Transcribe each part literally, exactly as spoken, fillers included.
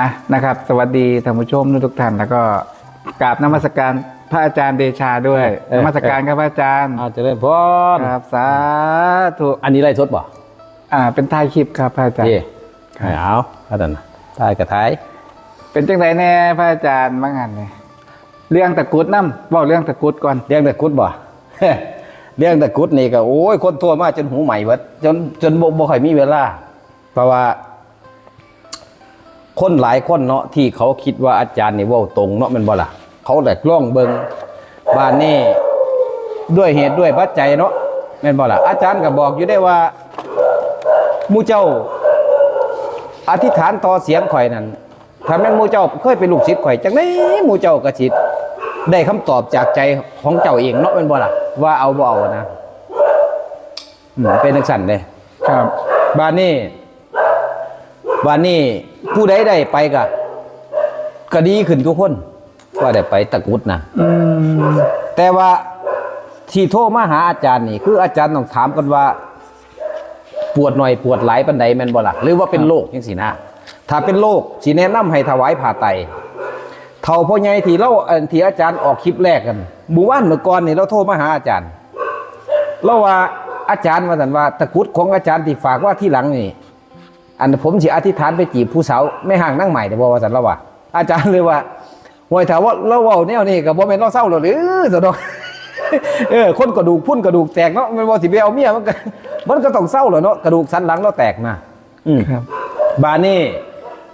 อ่ะนะครับ สวัสดีท่านผู้ชมทุกท่าน แล้วก็กราบนมัสการพระอาจารย์เดชาด้วย เออ นมัสการครับพระอาจารย์ อาเจริญพร ครับ สาธุ อันนี้ไลฟ์สดบ่ อ่า เป็นถ่ายคลิปครับพระอาจารย์ เย่เอาอันนั้นถ่ายกระถ่าย เป็นจังไดแน่พระอาจารย์บางอันเนี่ยเรื่องตะกรุดนำ เว้าเรื่องตะกรุดก่อน เรื่องตะกรุดบ่ เรื่องตะกรุดนี่ก็โอ้ยคนโทรมาจนหูใหม่เบิดจนจนบ่บ่ค่อยมีเวลา เพราะว่า คนหลายคนเนาะที่เขาคิดว่าอาจารย์นี่เว้าตรงเนาะแม่นบ่ล่ะ เขาแหลกล่องเบิงบ้านนี่ด้วยเหตุด้วยปัจจัยเนาะแม่นบ่ล่ะ อาจารย์ก็บอกอยู่ได้ว่าหมู่เจ้า อธิษฐานต่อเสียงข่อยนั่น ถ้าแม่นหมู่เจ้าเคยเป็นลูกศิษย์ข่อยจังได๋หมู่เจ้าก็สิได้คำตอบจากใจของเจ้าเองเนาะแม่นบ่ล่ะ ว่าเอาบ่เอานะ อืมเป็นจังซั่นเด้ ครับ บ้านนี้บ้านนี้ผู้ใดได้ไปก็ก็ดีขึ้นทุกคน ว่าได้ไปตะกรุดนะ อืม แต่ว่าที่โทรมาหาอาจารย์นี่ คืออาจารย์ต้องถามกันว่า ปวดหน่อยปวดหลายปานใดแม่นบ่ล่ะ หรือว่าเป็นโรคจังซี่นะ ถ้าเป็นโรคสิแนะนำให้ถวายผ้าไตร เฒ่าพ่อใหญ่ที่เล่าอันที่อาจารย์ออกคลิปแรกกันหมู่บ้านเมื่อก่อนนี่เราโทรมาหาอาจารย์ เราว่าอาจารย์ว่าสันว่าตะกรุดของอาจารย์ที่ฝากว่าที่หลังนี่ อันผมสิอธิษฐานไปจีบผู้สาวแม่ห้างนางใหม่เด้บ่ว่าสันเราว่า อาจารย์เลยว่า ห่วยถ้าว่าเราเว้าแนวนี้ก็บ่แม่นเราเศร้าแล้วหรือสะดอก เออคนกระดูกพุ้นกระดูกแตกเนาะแม่นบ่สิไปเอาเมียมันก็มันก็ต้องเศร้าแล้วเนาะกระดูกสันหลังเราแตกนะ อืม ครับ บาดนี้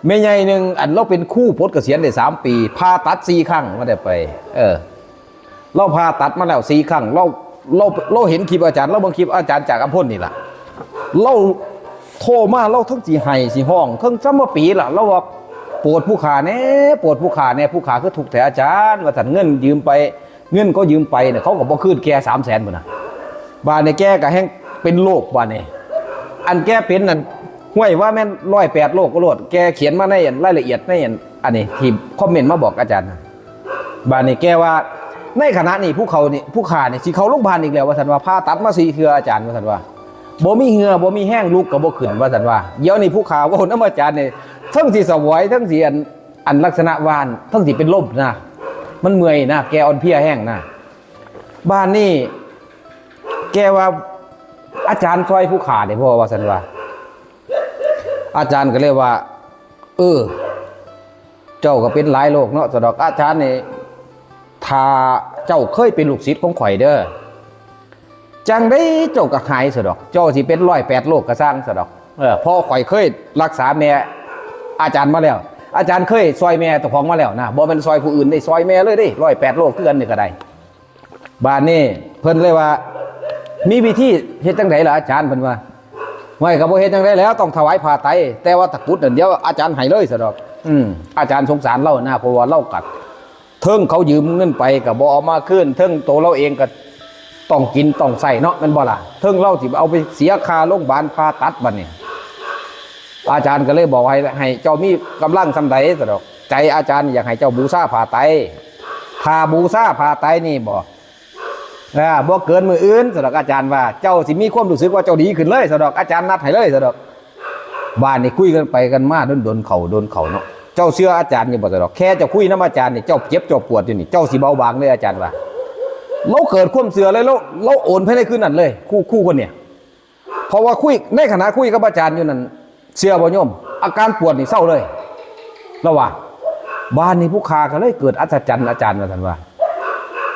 แม่ใหญ่หนึ่งอันเราเป็นครูปลดเกษียณได้สามปีผ่าตัดสี่ครั้งว่าได้ไป เออ เราผ่าตัดมาแล้วสี่ครั้งเราเราเราเห็นคลิปอาจารย์เราเบิ่งคลิปอาจารย์จากอัมพลนี่ล่ะเราโทรมาเราทั้งสิไห้สิฮ้องทั้งซ้ำมาปีล่ะเราว่าปวดผู้ขาแน่ปวดผู้ขาแน่ผู้ขาคือทุกข์แท้อาจารย์ว่าซั่นเงินยืมไปเงินก็ยืมไปเนี่ยเขาก็บ่คืนแกสามแสนพุ้นน่ะบาดนี้แกก็แฮงเป็นโรคบาดนี้อันแกเป็นนั่นห้วยว่าแม่นร้อยแปดโรคก็โลดแกเขียนมาในอันรายละเอียดในอันอันนี้ที่คอมเมนต์มาบอกอาจารย์น่ะ บาดนี้แกว่าในขณะนี้ผู้เขานี่ผู้ขานี่สิเข้าโรงพยาบาลอีกแล้วว่าซั่นว่าผ่าตัดมาสี่เทื่ออาจารย์ว่าซั่นว่าบ่มีเหื่อบ่มีแฮงลุกก็บ่ขึ้นว่าซั่นว่าเดี๋ยวนี้ผู้ขาเว้านำอาจารย์นี่ทั้งสิสวอยทั้งสิอันอันลักษณะว่าอันทั้งสิเป็นลมนะมันเมื่อยนะแกอ่อนเพลียแฮงนะบาดนี้แกว่าอาจารย์ช่วยผู้ขาได้บ่ว่าซั่นว่า อาจารย์ก็เลยว่า เออ เจ้าก็เป็นหลายโรคเนาะสะดอกอาจารย์นี่ถ้าเจ้าเคยเป็นลูกศิษย์ของข่อยเด้อจังได้เจ้าก็หายสะดอก เจ้าสิเป็นร้อยแปดโรคก็ซ่างสะดอก เออเพอข่อยเคยรักษาแม่อาจารย์มาแล้ว อาจารย์เคยซอยแม่เจ้าของมาแล้วนะบ่เป็นซอยผู้อื่นได้ซอยแม่เลยได้ร้อยแปดโรคคือกันนี่ก็ได้ บาดนี้เพิ่นเลยว่า มีวิธีเฮ็ดจังได๋ล่ะอาจารย์เพิ่นว่าห้วยก็บ่เฮ็ดจังได๋แล้วต้องถวายผ้าไตรแต่ว่าตะกรุดนั่นเดี๋ยวอาจารย์ให้เลยซะดอก อืมอาจารย์สงสารเรานะเพราะว่าเรากัดเทิงเขายืมเงินไปก็บ่เอามาคืนเทิงโตเราเองก็ต้องกินต้องใช้เนาะแม่นบ่ล่ะเทิงเราสิเอาไปเสียค่าโรงพยาบาลผ่าตัดบัดนี้ อาจารย์ก็เลยบอกให้ให้เจ้ามีกำลังส่ำใดซะดอก ใจอาจารย์อยากให้เจ้าบูชาผ้าไตรถ้าบูชาผ้าไตรนี่บ่อ่าบ่เกินมื้ออื่นสะดอกอาจารย์ว่าเจ้าสิมีความรู้สึกว่าเจ้าดีขึ้นเลยสะดอกอาจารย์นัดให้เลยสะดอกบ้านนี่คุยกันไปกันมาโดนๆเขาโดนเขาเนาะเจ้าเชื่ออาจารย์อยู่บ่สะดอกแค่เจ้าคุยนำอาจารย์นี่เจ้าเจ็บเจ้าปวดอยู่นี่เจ้าสิเบาบางเลยอาจารย์ว่าเราเกิดความเชื่อเลยเราเราโอนภายในคืนนั้นเลยคู่คู่คนเนี่ย เพราะว่าคุยในขณะคุยกับอาจารย์อยู่นั่นเชื่อบ่โยม อาการปวดนี่เศร้าเลยระว่าบ้านนี้ผู้ขาก็เลยเกิดอัศจรรย์อาจารย์ว่าซั่นว่า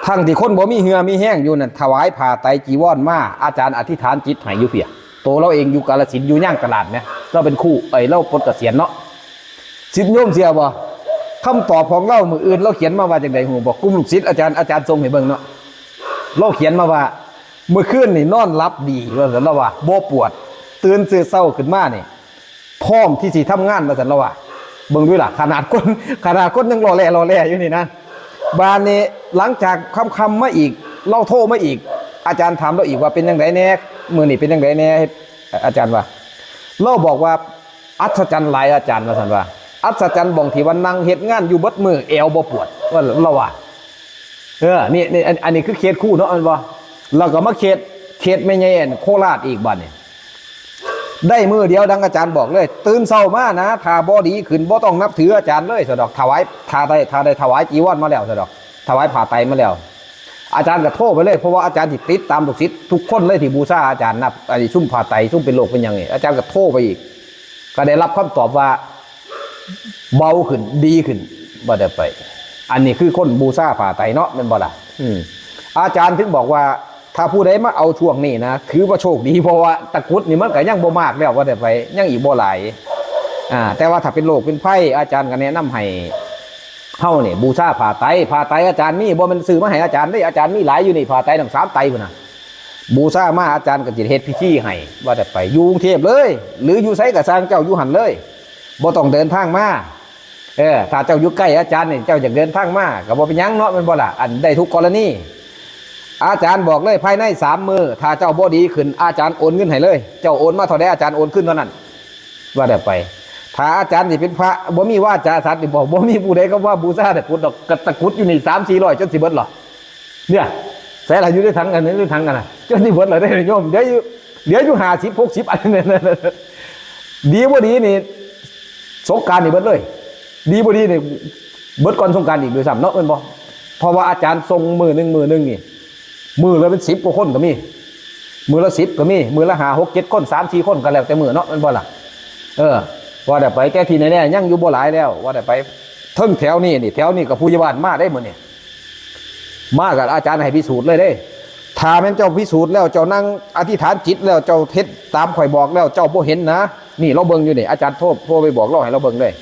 ทั้งที่คนบ่มีเหื่อมีแฮงอยู่นั่นถวายผ้าไตรจีวรมาอาจารย์อธิษฐานจิตให้อยู่เพียโตเราเองอยู่กาฬสินธุ์อยู่ย่างตลาดเนี่ยเราเป็นครูเอ้ยเราปลดเกษียณเนาะสิทธิโยมเชื่อบ่คำตอบของเรามื้ออื่นเราเขียนมาว่าจังได๋ฮู้บ่กลุ่มลูกศิษย์อาจารย์อาจารย์ส่งให้เบิ่งเนาะเราเขียนมาว่า เมื่อคืนนี่นอนหลับดีว่าซั่นละว่าบ่ปวดตื่นเช้าขึ้นมานี่พร้อมที่สิทำงานว่าซั่นละว่าเบิ่งดูล่ะขนาดคนขนาดคนยังหล่อแหล่หล่อแหล่อยู่นี่นะบานนี้หลังจากค่ำๆมาอีกเราโทรมาอีก อาจารย์ถามเราอีกว่าเป็นจังได๋แน่มื้อนี้เป็นจังได๋แน่อาจารย์ว่าเราบอกว่าอัศจรรย์หลายอาจารย์ว่าซั่นว่าอัศจรรย์บ่องที่ว่านั่งเฮ็ดงานอยู่เบิดมื้อแอวบ่ปวดว่าเราว่า เออนี่นี่อันอันนี้คือเคสคู่เนาะแม่นบ่เราก็มาเคสเคสแม่ใหญ่อันโคราชอีกบัดนี้ ได้มื้อเดียวดังอาจารย์บอกเลย ตื่นเช้ามานะ ถ้าบ่ดีขึ้น บ่ต้องนับถืออาจารย์เลย สะดอก ถวาย ถ้าได้ ถ้าได้ถวายจีวรมาแล้ว สะดอก ถวายผ้าไตรมาแล้ว อาจารย์ก็โทรไปเลย เพราะว่าอาจารย์สิติดตามลูกศิษย์ทุกคนเลยที่บูชาอาจารย์นะ ไอ้ซุมผ้าไตร ซุมเป็นโรคเป็นหยังนี่ อาจารย์ก็โทรไปอีก ก็ได้รับคำตอบว่า เบาขึ้น ดีขึ้น บ่ได้ไป อันนี้คือคนบูชาผ้าไตรเนาะ แม่นบ่ล่ะ อืม อาจารย์ถึงบอกว่า ถ้าผู้ใดมาเอาช่วงนี้นะ ถือว่าโชคดี เพราะว่าตะกรุดนี่มันก็ยังบ่มากแล้ว ว่าได้ไป ยังอีกบ่หลาย อ่า แต่ว่าถ้าเป็นโรคเป็นภัย อาจารย์ก็แนะนำให้เฮานี่บูชาผ้าไตร ผ้าไตรอาจารย์มี บ่แม่นซื้อมาให้อาจารย์เด้ อาจารย์มีหลายอยู่นี่ ผ้าไตรตั้งสามไตรพุ้นน่ะ บูชามาอาจารย์ก็สิเฮ็ดพิธีให้ ว่าได้ไป อยู่กรุงเทพฯเลย หรืออยู่ไสก็ซ่าง เจ้าอยู่หั่นเลย บ่ต้องเดินทางมา เออ ถ้าเจ้าอยู่ใกล้อาจารย์นี่ เจ้าอยากเดินทางมา ก็บ่เป็นหยังเนาะ แม่นบ่ล่ะ อันได้ทุกกรณี อาจารย์บอกเลย ภายในสามมื้อ ถ้าเจ้าบ่ดีขึ้น อาจารย์โอนเงินให้เลย เจ้าโอนมาเท่าใด อาจารย์โอนคืนเท่านั้น ว่าได้ไป ถ้าอาจารย์สิเป็นพระ บ่มีวาจาสัตว์นี่ บอก บ่มีผู้ใดก็ว่าบูชาตะกรุดดอก กะตะกรุดอยู่นี่ สามสี่ร้อย จนสิเบิดหรอ เนี่ย ใส่ละอยู่ในถังอันนี้ ในถังอันน่ะ จนสิเบิดแล้วเด้โยม เดี๋ยวอยู่ เดี๋ยวอยู่ ห้าสิบ หกสิบ อันนั้น ดีบ่ดีนี่ สงกรานต์นี่เบิดเลย ดีบ่ดีนี่ เบิดก่อนสงกรานต์อีกด้วยซ้ำเนาะ แม่นบ่ เพราะว่าอาจารย์ส่งมื้อหนึ่ง มื้อหนึ่งนี่ มื้อละเป็นสิบกว่าคนก็มี มื้อละสิบก็มี มื้อละห้า หก เจ็ด คน สาม สี่ คนก็แล้วแต่มื้อเนาะ แม่นบ่ล่ะ เออ ว่าได้ไป แต่ที่แน่ๆ ยังอยู่บ่หลายแล้ว ว่าได้ไป เทิงแถวนี้นี่ แถวนี้ก็ผู้ใหญ่บ้านมาได้มื้อนี้ มากับอาจารย์ให้พิสูจน์เลยเด้ ถ้าแม่นเจ้าพิสูจน์แล้ว เจ้านั่งอธิษฐานจิตแล้ว เจ้าเฮ็ดตามข่อยบอกแล้ว เจ้าบ่เห็นนะ นี่เราเบิ่งอยู่นี่ อาจารย์โทร โทรไปบอกเราให้เราเบิ่งเลย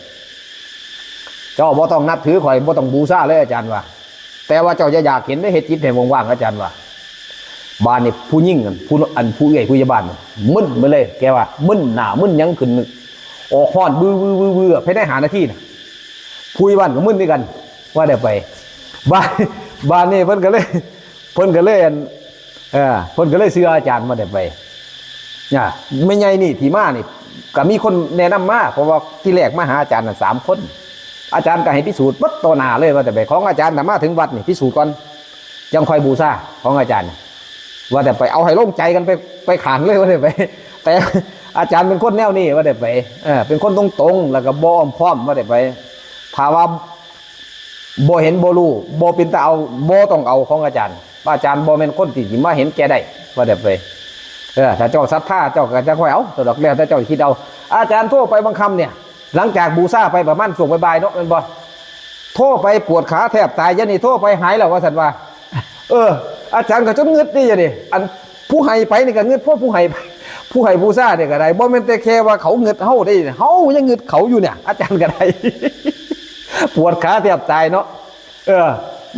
เจ้าบ่ต้องนับถือข่อย บ่ต้องบูชาเลย อาจารย์ว่า แต่ว่าเจ้าอย่าอยากเห็นเด้ เฮ็ดจิตให้ว่างๆ อาจารย์ว่า บาดนี่ผู้หญิงอัน ผู้ อันผู้เอื้อยผู้ใหญ่บ้านมึนไปเลย แกว่ามึนหน้ามึนหยังขึ้น ออกฮ้อนวื้อๆๆๆ ภายในห้านาทีน่ะ ผู้ใหญ่บ้านก็มึนด้วยกัน ว่าได้ไป บาด บาดนี่เพิ่นก็เลย เพิ่นก็เลยอัน เออ เพิ่นก็เลยเชื่ออาจารย์ ว่าได้ไป เนี่ย แม่ใหญ่นี่ที่มานี่ ก็มีคนแนะนำมา เพราะว่าที่แรกมาหาอาจารย์น่ะสามคน อาจารย์ก็ให้พิสูจน์เบิดต่อหน้าเลย ว่าได้ไป ของอาจารย์น่ะมาถึงวัดนี่พิสูจน์ก่อน จั่งค่อยบูชา ของอาจารย์น่ะ ว่าได้ไป เอาให้ลงใจกันไป ไปข้างเลย ว่าได้ไป แต่อาจารย์เป็นคนแนวนี้ ว่าได้ไป เออ เป็นคนตรงๆ แล้วก็บ่อ้อมค้อม ว่าได้ไป ถ้าว่า บ่เห็นบ่รู้ บ่เป็นตาเอา บ่ต้องเอาของอาจารย์ อาจารย์บ่แม่นคนที่สิมาเห็นแก่ได้ ว่าได้ไป เออ ถ้าเจ้าศรัทธา เจ้าก็จะค่อยเอา สะดอก แล้วแต่เจ้าคิดเอา อาจารย์โทรไปบางค่ำเนี่ย หลังจากบูชาไปประมาณช่วงบ่ายๆ เนาะ แม่นบ่ โทรไปปวดขาแทบตาย เดี๋ยวนี้โทรไปหายแล้ว ว่าซั่นว่า เออ อาจารย์ก็จนงึดนี่ เดี๋ยวนี้ อันผู้ให้ไปนี่ก็งึด เพราะผู้ให้ ผู้ให้บูชานี่ก็ได้ บ่แม่นแต่แค่ว่าเขางึดเฮาเด้ เฮายังงึดเขาอยู่เนี่ย อาจารย์ก็ได้ ปวดขาแทบตายเนาะ เออ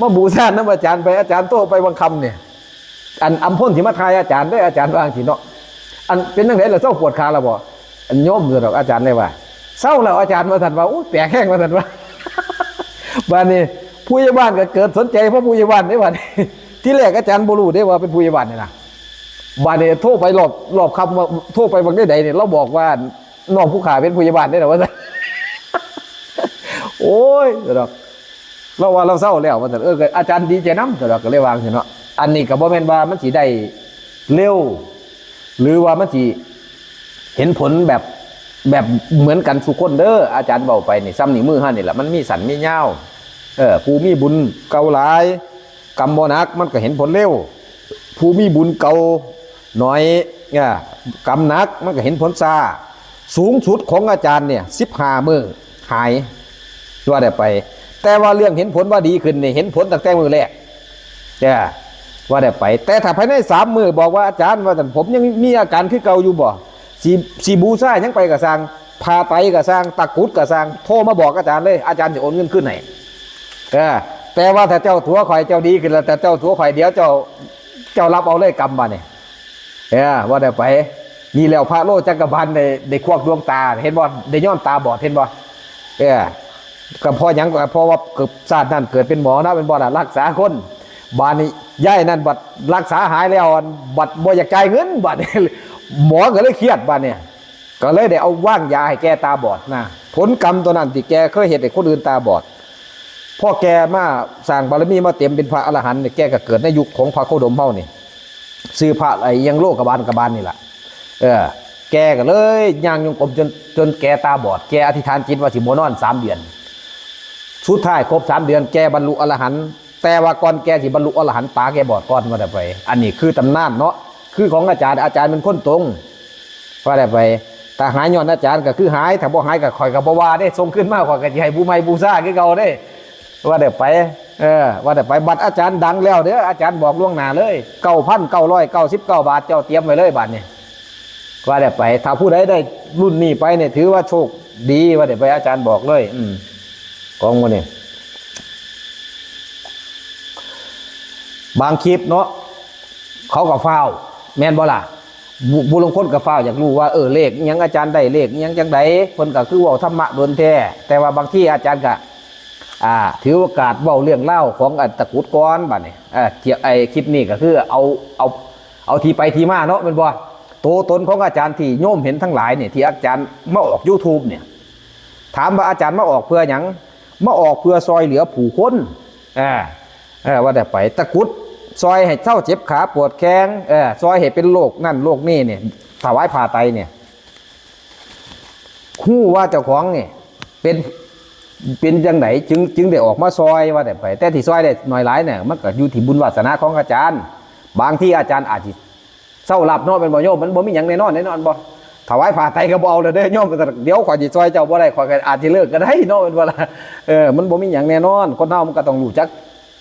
มาบูชานำอาจารย์ไป อาจารย์โทรไปบางค่ำเนี่ย อันอำพลสิมาทายอาจารย์เด้อ อาจารย์ว่าจั่งซี้เนาะ อันเป็นจั่งใดล่ะ เซาปวดขาแล้วบ่ อันโยม ซั่นดอก อาจารย์เลยว่า เซาแล้วอาจารย์ ว่าซั่นว่า โอ้ย แปลกแฮง ว่าซั่นว่า บาดนี้ผู้ใหญ่บ้านก็เกิดสนใจ เพราะผู้ใหญ่บ้านเด้ บาดนี้ ทีแรกอาจารย์บ่รู้เด้ว่าเป็นผู้ใหญ่บ้านนี่นะ บาดนี้โทรไปรอบ รอบค่ำว่า โทรไปบางใดๆ นี่ ลาวบอกว่าน้องผู้ข้าเป็นผู้ใหญ่บ้านเด้ ว่าซั่น โอ้ย ซั่นดอก ลาวว่าลาวเซาแล้ว ว่าซั่น เออ ก็อาจารย์ดีใจนำ ซั่นดอก ก็เลยว่าจั่งซี้เนาะ อันนี้ก็บ่แม่นว่ามันสิได้เร็ว หรือว่ามันสิเห็นผลแบบ แบบเหมือนกันซุคนเด้อ อาจารย์เว้าไปนี่ ซ่ำนิ้วมือเฮานี่ล่ะ มันมีสั้นมียาว เออ ผู้มีบุญเก่าหลาย กรรมบ่หนัก มันก็เห็นผลเร็ว ผู้มีบุญเก่าน้อย เออ กรรมหนัก มันก็เห็นผลช้า สูงสุดของอาจารย์เนี่ย สิบห้ามื้อหาย ว่าได้ไป แต่ว่าเรื่องเห็นผลว่าดีขึ้นนี่ เห็นผลตั้งแต่มื้อแรก เออ ว่าได้ไป แต่ถ้าภายในสามมื้อบอกว่า "อาจารย์ ว่าซั่น ผมยังมีอาการคือเก่าอยู่บ่ สิ สิบูชาหยังไปก็ซ่าง ผ้าไตรก็ซ่าง ตะกรุดก็ซ่าง โทรมาบอกอาจารย์เลย อาจารย์สิโอนเงินคืนให้" เออ แต่ว่าถ้าเจ้าตั๋วข่อย เจ้าดีขึ้นแล้ว แต่เจ้าตั๋วข่อย เดี๋ยวเจ้า เจ้ารับเอาเลยกรรมบาดนี้ เออ ว่าได้ไป นี่แล้วพระโลจักรพันธ์ได้ ได้ควักดวงตา เห็นบ่ ได้ย้อนตาบอด เห็นบ่ เออ ก็เพราะหยัง ก็เพราะว่าเกิดชาตินั้นเกิดเป็นหมอนะ เป็นบ่ล่ะ รักษาคน บาดนี้ย้ายนั่นบัดรักษาหายแล้ว บัดบ่อยากจ่ายเงิน บาดนี้ หมอก็เลยเครียด บาดนี้ ก็เลยได้เอาวางยาให้แกตาบอดนะ ผลกรรมตัวนั้นที่แกเคยเฮ็ดให้คนอื่นตาบอด พอแกมาสร้างบารมีมาเต็มเป็นพระอรหันต์นี่ แกก็เกิดในยุคของพระโคดมเฮานี่ ชื่อพระไอ้หยังโลกบาลกบาลนี่ล่ะ เออ แกก็เลยย่างจงกรมจนจนแกตาบอด แกอธิษฐานจิตว่าสิบ่นอนสามเดือน สุดท้ายครบสามเดือนแกบรรลุอรหันต์ แต่ว่าก่อนแกสิบรรลุอรหันต์ตาแกบอดก่อน ว่าแต่ไป อันนี้คือตำนานเนาะ คือของอาจารย์ อาจารย์เป็นคนตรง ว่าแต่ไป ถ้าหายย้อนอาจารย์ก็คือหาย ถ้าบ่หายก็ข่อยก็บ่ว่าเด้ ส่งขึ้นมาข่อยก็สิให้ผู้ใหม่บูชาคือเก่าเด้ ว่าแต่ไป เออ ว่าแต่ไป บัดอาจารย์ดังแล้วเด้อ อาจารย์บอกล่วงหน้าเลย เก้าพันเก้าร้อยเก้าสิบเก้าบาท เจ้าเตรียมไว้เลยบาดนี้ ว่าแต่ไป ถ้าผู้ใดได้รุ่นนี้ไปเนี่ย ถือว่าโชคดี ว่าแต่ไป อาจารย์บอกเลย อืม ของหมู่นี่ บางคลิปเนาะ เขาก็ฟ้าว แม่นบ่ล่ะ ผู้ผู้ลางคนก็ฟ้าวอยากรู้ว่า เออ เลขอิหยังอาจารย์ได้ เลขอิหยังจังใด เพิ่นก็คือเว้าธรรมะโดนแท้ แต่ว่าบางทีอาจารย์ก็ อ่า ถือโอกาสเว้าเรื่องราวของอันตะกรุดก่อนบัดนี้ เออ เกี่ยว ไอ้คลิปนี้ก็คือเอา เอา เอาที่ไปที่มาเนาะ แม่นบ่ ตัวตนของอาจารย์ที่โยมเห็นทั้งหลายเนี่ย ที่อาจารย์มาออก YouTube เนี่ย ถามว่าอาจารย์มาออกเพื่อหยัง มาออกเพื่อซอยเหลือผู้คน อ่า เออ ว่าแต่ไป ตะกรุดซอยให้เซาเจ็บขาปวดแข้ง เออ ซอยให้เป็นโรคนั่นโรคนี่เนี่ย ถวายผ้าไตรเนี่ย ฮู้ว่าเจ้าของนี่ เป็น เป็นจังไดจึง จึงได้ออกมาซอย ว่าแต่ไป แต่ที่ซอยได้น้อยหลายเนี่ย มันก็อยู่ที่บุญวาสนาของอาจารย์ บางทีอาจารย์อาจสิเซารับเนาะ แม่นบ่โยม มันบ่มีหยังแน่นอน แน่นอนบ่ ถวายผ้าไตรก็บ่เอาแล้วเด้อโยม เดี๋ยวข้อยสิซอยเจ้าบ่ได้ ข้อยก็อาจสิเลิกก็ได้เนาะ แม่นบ่ล่ะ เออ มันบ่มีหยังแน่นอน คนเฮามันก็ต้องรู้จัก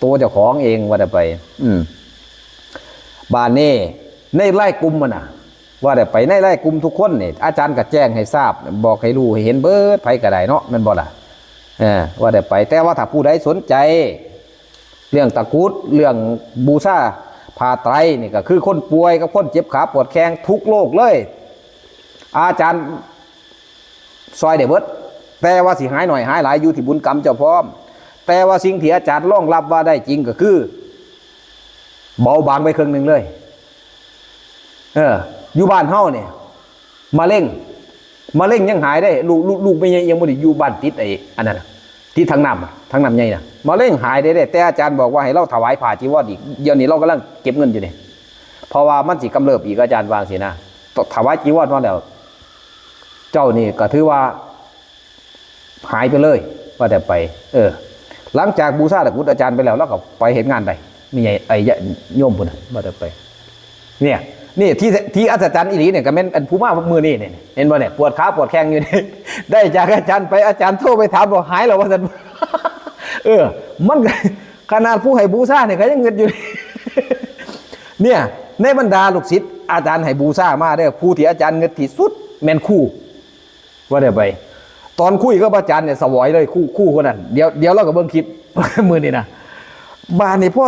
ตัวเจ้าของเอง ว่าแต่ไป อืม บาดนี้ในไลน์กลุ่มมันน่ะ ว่าแต่ไปในไลน์กลุ่มทุกคนนี่ อาจารย์ก็แจ้งให้ทราบ บอกให้รู้ให้เห็นเบิด ไผก็ได้เนาะ แม่นบ่ล่ะ เออ ว่าแต่ไป แต่ว่าถ้าผู้ใดสนใจ เรื่องตะกรุด เรื่องบูชาผ้าไตรนี่ก็คือคนป่วยกับคนเจ็บขาปวดแข้งทุกโรคเลย อาจารย์ซอยได้เบิด แต่ว่าสิหายหน่อยหายหลายอยู่ที่บุญกรรมเจ้าพร้อม แต่ว่าสิ่งที่อาจารย์รองรับว่าได้จริงก็คือ เบาบางไปครึ่งหนึ่งเลย เออ อยู่บ้านเฮาเนี่ย มะเร็ง มะเร็งยังหายได้ ลูก ลูก ลูกแม่ใหญ่ยังบ่ได้อยู่บ้านติดไอ้อันนั้นน่ะ ที่ทางน้ำอะ ทางน้ำใหญ่น่ะ มะเร็งหายได้เด้ แต่อาจารย์บอกว่าให้เราถวายผ้าจีวรอีก เดี๋ยวนี้เรากำลังเก็บเงินอยู่นี่ เพราะว่ามันสิกำเริบอีก อาจารย์ว่าจั่งซี้นะ ถวายจีวรมาแล้ว เจ้านี่ก็ถือว่า หายไปเลย ว่าแต่ไป เออ หลังจากบูชาตะกรุดอาจารย์ไปแล้ว เราก็ไปเฮ็ดงานได้ มีไง ไอ้ญาติโยมพุ่นน่ะ ว่าแต่ไป เนี่ย นี่ที่ ที่อัศจรรย์อีหลีเนี่ย ก็แม่นอันผู้มามื้อนี้เนี่ย เห็นบ่เนี่ย ปวดขาปวดแข้งอยู่นี่ ได้จากอาจารย์ไป อาจารย์โทรไปถามบอกหายแล้วว่าซั่น เออ มันก็ ขนาดผู้ให้บูชาเนี่ยก็ยังงึดอยู่ เนี่ย ในบรรดาลูกศิษย์อาจารย์ให้บูชามาเด้อ ผู้ที่อาจารย์งึดที่สุดแม่นครู ว่าแต่ไป ตอนคุยกับอาจารย์เนี่ยสวอยเลย ครู ครูคนนั้น เดี๋ยว เดี๋ยวเราก็เบิ่งคลิป มื้อนี้นะ บาดนี้พอ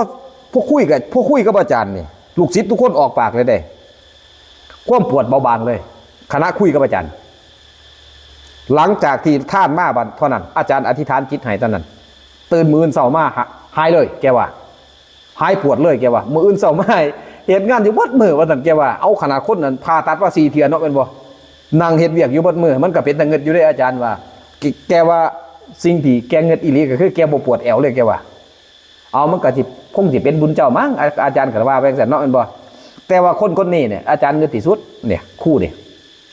พอคุยกับ พอคุยกับอาจารย์นี่ ลูกศิษย์ทุกคนออกปากเลยเด้ ความปวดเบาบางเลย ขณะคุยกับอาจารย์ หลังจากที่ทานมาบัดเท่านั้น อาจารย์อธิษฐานจิตให้เท่านั้น ตื่นมื้ออื่นเช้ามาหา หายเลย แกว่า หายปวดเลย แกว่า มื้ออื่นเช้ามา เฮ็ดงานอยู่เบิดมื้อ ว่าซั่น แกว่า เอา ขนาดคนนั้นผ่าตัดมาสี่เทื่อเนาะ แม่นบ่ นั่งเฮ็ดเวียกอยู่เบิดมื้อ มันก็เป็นตาเงิดอยู่เด้ อาจารย์ว่า แก แกว่าสิ่งที่แกเงิดอีหลีก็คือแกบ่ปวดแอวเลย แกว่า เอา มันก็สิ คงสิเป็นบุญเจ้ามั้ง อา อาจารย์ก็ว่าไปจั่งซั้นเนาะ แม่นบ่ แต่ว่าคนคนนี้เนี่ย อาจารย์เงิดที่สุด เนี่ย ครูนี่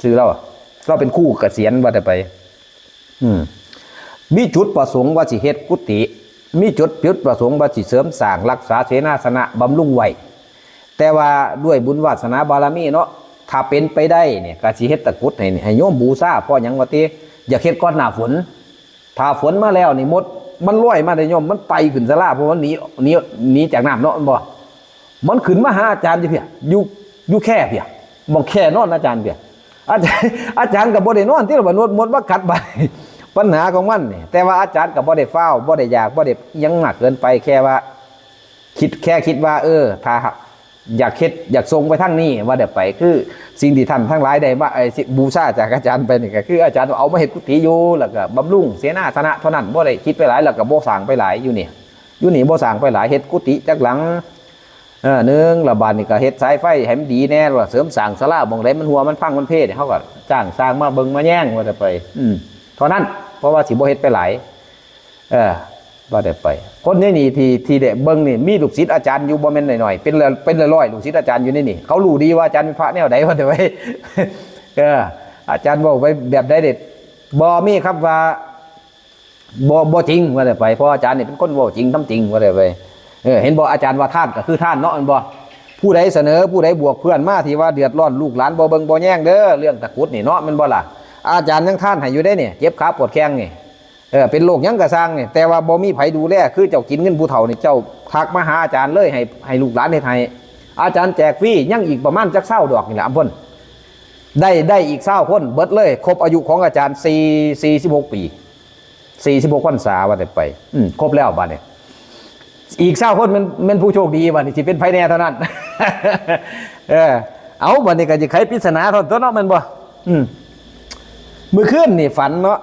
ชื่อเราอะ เราเป็นครูเกษียณ ว่าแต่ไป อืม มีจุดประสงค์ว่าสิเฮ็ดกุฏิ มีจุด จุดประสงค์ว่าสิเสริมสร้าง รักษาเสนาสนะ บำรุงไว้ แต่ว่าด้วยบุญวาสนาบารมีเนาะ ถ้าเป็นไปได้เนี่ย ก็สิเฮ็ดตะกรุดให้ ให้โยมบูชา เพราะหยังว่าติ อยากเฮ็ดก่อนหน้าฝน ถ้าฝนมาแล้วนี่มด มันลอยมาได้โยม มันไต่ขึ้นศาลา เพราะมันหนี หนี หนีจากน้ำเนาะ แม่นบ่ มันขึ้นมาหาอาจารย์อยู่เพีย อยู่ อยู่แคร่เพีย หม่องแคร่นอนอาจารย์เพีย อาจารย์ อาจารย์ก็บ่ได้นอนติล่ะ บัดมด มดมากัดบาด ปัญหาของมันนี่ แต่ว่าอาจารย์ก็บ่ได้ฟ้าว บ่ได้อยาก บ่ได้หยังมากเกินไป แค่ว่า คิด แค่คิดว่า เออ ถ้าอยากเฮ็ด อยากส่งไปทางนี้ ว่าแต่ไป คือสิ่งที่ท่านทั้งหลายได้มา ไอ้ บูชาจากอาจารย์ไปนี่ ก็คืออาจารย์เอามาเฮ็ดกุฏิอยู่ แล้วก็บำรุงเสนาสนะเท่านั้น บ่ได้คิดไปหลาย แล้วก็บ่สร้างไปหลาย อยู่นี่ อยู่นี่บ่สร้างไปหลาย เฮ็ดกุฏิจักหลัง เออ หนึ่ง ละบาดนี่ก็เฮ็ดสายไฟให้มันดีแน่ แล้วเสริมสร้างศาลาหม่องใดมันหัวมันพังมันเพเนี่ย เฮาก็จ้างช่างมาเบิ่งมาแยง ว่าแต่ไป อืม เท่านั้น เพราะว่าสิบ่เฮ็ดไปหลาย เออ ว่าแต่ไป คนในนี่ที่ ที่ได้เบิ่งนี่ มีลูกศิษย์อาจารย์อยู่บ่แม่นน้อยๆ เป็นร้อย เป็นร้อยๆ ลูกศิษย์อาจารย์อยู่ในนี่ เขารู้ดีว่าอาจารย์เป็นพระแนวใด ว่าแต่ไป เออ อาจารย์เว้าไปแบบใดเด็ด บ่มีครับว่า บ่บ่จริงว่าแต่ไป เพราะอาจารย์นี่เป็นคนเว้าจริงทำจริงว่าแต่ไป เออ เห็นบ่ อาจารย์ว่าทานก็คือทานเนาะ แม่นบ่ ผู้ใดเสนอ ผู้ใดบวกเพื่อนมาที่ว่าเดือดร้อนลูกหลานบ่เบิ่งบ่แยงเด้อ เรื่องตะกรุดนี่เนาะ แม่นบ่ล่ะ อาจารย์ยังทานให้อยู่เด้เนี่ย เจ็บขาปวดแข้งนี่ เออ เป็นโรคหยังก็ซ่างนี่ แต่ว่าบ่มีไผดูแล คือเจ้ากินเงินผู้เฒ่านี่ เจ้าทักมาหาอาจารย์เลย ให้ให้ลูกหลานเฮ็ดให้ อาจารย์แจกฟรี ยังอีกประมาณจักซาวดอกนี่แหละ อำพล ได้ได้อีกซาวคน เบิดเลย ครบอายุของอาจารย์สี่ สี่สิบหกปี สี่สิบหกพรรษาว่าแต่ไป อืม ครบแล้วบัดนี้ อีกซาวคนแม่นแม่นผู้โชคดีบัดนี้ สิเป็นไผแน่เท่านั้น เออ เอาบัดนี้ก็สิไขปริศนาเท่านั้นตัวเนาะ แม่นบ่ อืม มื้อคืนนี่ฝันเนาะ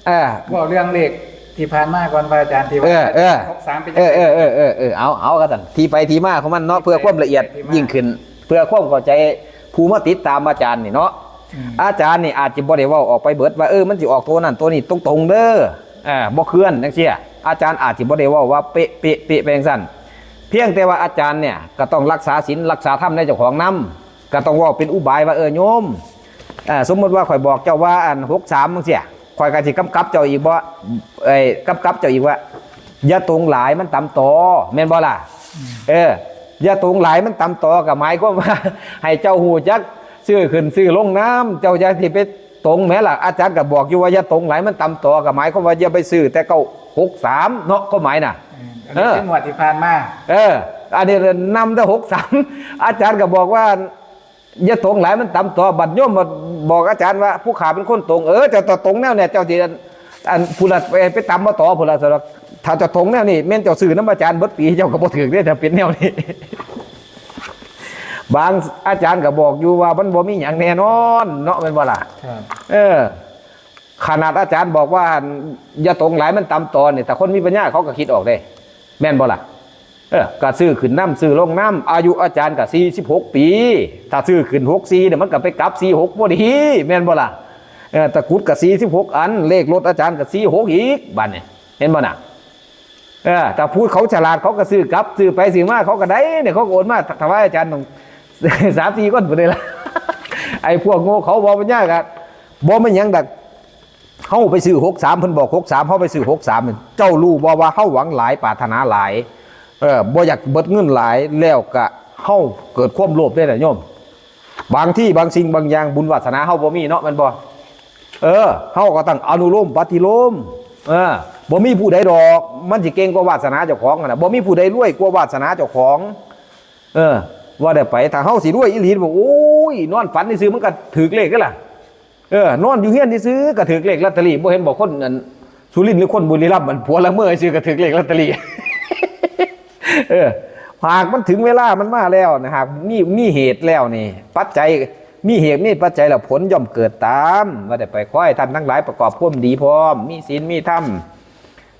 เออ เว้าเรื่องเลขที่ผ่านมาก่อน พระอาจารย์ ที่ว่า เออ เออ หกสาม เป็น เออ เออ เออ เออ เออ เอา เอาก็ซั่น ที่ไปที่มาของมันเนาะ เพื่อความละเอียด ที่ไปที่มา ยิ่งขึ้น เพื่อความเข้าใจผู้มาติดตามอาจารย์นี่เนาะ อืม อาจารย์นี่อาจจะบ่ได้เว้าออกไปเบิดว่า เออ มันสิออกตัวนั้นตัวนี้ตรงๆเด้อ อ่า บ่เคลื่อนจังซี่ อาจารย์อาจสิบ่ได้เว้าว่าเป๊ะๆๆไปจังซั่น เพียงแต่ว่าอาจารย์เนี่ยก็ต้องรักษาศีลรักษาธรรมในเจ้าของนำ ก็ต้องเว้าเป็นอุบายว่า เออ โยม อ่า สมมุติว่าข้อยบอกเจ้าว่าอัน หกสาม จังซี่ ข้อยก็สิกำกับเจ้าอีกบ่ เอ้ย กำกับเจ้าอีกว่า อย่าตรงหลายมันตำตอ แม่นบ่ล่ะ เออ อย่าตรงหลายมันตำตอ ก็หมายความว่า ให้เจ้าฮู้จักซื้อขึ้นซื้อลงนำ เจ้าอย่าสิไปตรงแหมล่ะ อาจารย์ก็บอกอยู่ว่าอย่าตรงหลายมันตำตอ ก็หมายความว่าอย่าไปซื้อแต่ เก้าหกสาม เนาะ ความหมายน่ะ อืม อันนี้ เออ คืองวดที่ผ่านมา เออ อันนี้นำแต่ หกสาม อาจารย์ก็บอกว่า อย่าตรงหลายมันตำตอ บัดโยมมาบอกอาจารย์ว่า ผู้ข้าเป็นคนตรง เออ เจ้าตรงแนวเนี่ย เจ้าสิอัน อันผู้ละไป ไปตำมาต่อผู้ละสำหรับ ถ้าเจ้าตรงแนวนี้ แม่นเจ้าซื้อนำอาจารย์เบิดปี เจ้าก็บ่ถืกเด้ ถ้าเป็นแนวนี้ บางอาจารย์ก็บอกอยู่ว่ามันบ่มีหยังแน่นอนเนาะ แม่นบ่ล่ะ ครับ เออ ขนาดอาจารย์บอกว่า อย่าตรงหลายมันตำตอนี่ แต่คนมีปัญญาเขาก็คิดออกเด้ แม่นบ่ล่ะ เออ ก็ซื้อขึ้นนำซื้อลงนำ อายุอาจารย์ก็ สี่สิบหกปี ถ้าซื้อขึ้น หกสี่ เนี่ย มันก็ไปกลับ สี่หก พอดี แม่นบ่ล่ะ เออ ตะกรุดก็ สี่สิบหก อัน เลขรถอาจารย์ก็ สี่หก อีก บัดนี้ เห็นบ่น่ะ เออ ถ้าผู้เขาฉลาดเขาก็ซื้อกลับ ซื้อไปซื้อมาเขาก็ได้เนี่ย เขาก็โอนมาถวายอาจารย์ต้อง สามสี่คนพุ้นเด้ล่ะ ไอ้พวกโง่เขาบ่ปัญญาก็ บ่แม่นหยังดอก เฮาไปซื้อ หกสาม เพิ่นบอก หกสาม เฮาไปซื้อ หกสาม เจ้ารู้บ่ว่าเฮาหวังหลายปรารถนาหลาย เออ บ่อยากเบิดเงินหลาย แล้วก็เฮาเกิดความโลภได้ล่ะโยม บางที่บางสิ่งบางอย่างบุญวาสนาเฮาบ่มีเนาะ แม่นบ่ เออ เฮาก็ต้องอนุโลมปฏิโลม เออ บ่มีผู้ใดดอก มันสิเก่งกว่าวาสนาเจ้าของหั่นน่ะ บ่มีผู้ใดรวยกว่าวาสนาเจ้าของ เออ ว่าแต่ไป ถ้าเฮาสิรวยอีหลี บอก โอ้ย นอนฝันซื่อๆ มันก็ถืกเลขเด้ล่ะ เออ นอนอยู่เฮือนซื่อๆ ก็ถืกเลขลอตเตอรี่ บ่เห็นบอกคนอันสุรินทร์หรือคนบุรีรัมย์ มันผัวละเมอซื่อก็ถืกเลขลอตเตอรี่ เออ หากมันถึงเวลามันมาแล้วนะ หากมี มีเหตุแล้วนี่ ปัจจัย มีเหตุมีปัจจัยแล้วผลย่อมเกิดตาม ว่าแต่ไป ขอให้ท่านทั้งหลายประกอบความดีพร้อม มีศีลมีธรรม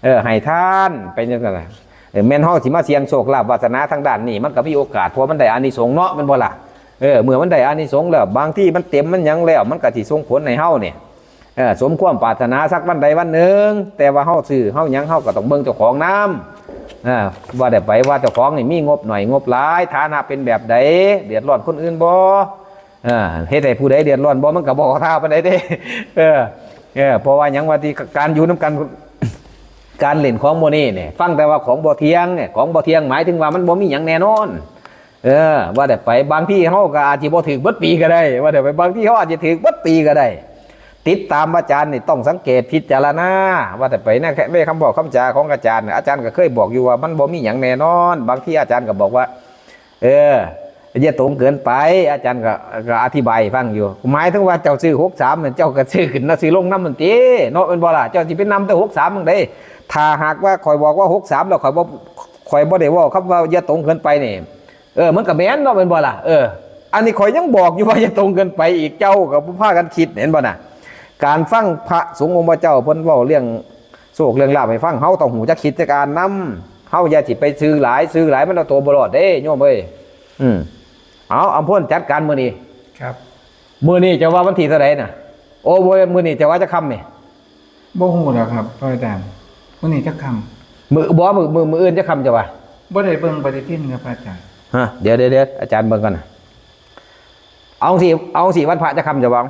เออ ให้ทานไปจังซั่นน่ะ เออ แม่นเฮาสิมาเสี่ยงโชคลาภวาสนาทางด้านนี้ มันก็มีโอกาส เพราะมันได้อานิสงส์เนาะ แม่นบ่ล่ะ เออ เมื่อมันได้อานิสงส์แล้ว บางทีมันเต็มมันหยังแล้ว มันก็สิส่งผลให้เฮาเนี่ย เออ สมความปรารถนาสักวันใดวันหนึ่ง แต่ว่าเฮาซื้อเฮาหยัง เฮาก็ต้องเบิ่งเจ้าของนำ เออ ว่าแต่ไปว่าเจ้าของนี่มีงบหน่อยงบหลาย ฐานะเป็นแบบใด เดือดร้อนคนอื่นบ่ เออ เฮ็ดให้ผู้ใดเดือดร้อนบ่ มันก็บ่เข้าท่าปานใดเด้ เออ เออ เพราะว่าหยังว่าที่การอยู่นำกัน การเล่นของหมู่นี้เนี่ย ฟังแต่ว่าของบ่เที่ยงเนี่ย ของบ่เที่ยงหมายถึงว่ามันบ่มีหยังแน่นอน เออ ว่าแต่ไป บางทีเฮาก็อาจสิบ่ถืกเบิดปีก็ได้ ว่าแต่ไป บางทีเฮาอาจสิถืกเบิดปีก็ได้ ติดตามอาจารย์นี่ต้องสังเกตพิจารณา ว่าแต่ไปนะ ในคำบอกคำจาของอาจารย์น่ะ อาจารย์ก็เคยบอกอยู่ว่ามันบ่มีหยังแน่นอน บางทีอาจารย์ก็บอกว่า เออ อย่าตรงเกินไป อาจารย์ก็ ก็อธิบายให้ฟังอยู่ หมายถึงว่าเจ้าซื้อ หกสาม นั่น เจ้าก็ซื้อขึ้นนะ ซื้อลงนำมันติ เนาะ แม่นบ่ล่ะ เจ้าสิไปนำแต่ หกสาม จั่งใด ถ้าหากว่าข้อยบอกว่า หกสาม แล้วข้อยบ่ ข้อยบ่ได้เว้าคำว่าอย่าตรงเกินไปนี่ เออ มันก็แม่นเนาะ แม่นบ่ล่ะ เออ อันนี้ข้อยยังบอกอยู่ว่าอย่าตรงเกินไปอีก เจ้าก็บ่พากันคิด เห็นบ่น่ะ การฟังพระสงฆ์องค์พระเจ้าเพิ่นเว้าเรื่องโชคเรื่องลาภให้ฟัง เฮาต้องฮู้จักคิดจักอ่านนำ เฮาอย่าสิไปซื้อหลาย ซื้อหลายมันเอาตัวบ่รอดเด้โยมเอ้ย อืม เอา อำพลจัดการมื้อนี้ ครับ มื้อนี้จะว่าวันที่เท่าใดน่ะ โอ้ บ่ มื้อนี้จะว่าจะค่ำนี่ บ่ฮู้แล้วครับ พระอาจารย์ มื้อนี้จะค่ำ มื้อ บ่ มื้อ มื้อ มื้ออื่นจะค่ำจะว่า บ่ได้เบิ่งปฏิทินครับ พระอาจารย์ ฮะ เดี๋ยว เดี๋ยว เดี๋ยว อาจารย์เบิ่งก่อนน่ะ เอาสิ เอาสิ วันพระจะค่ำจะว่า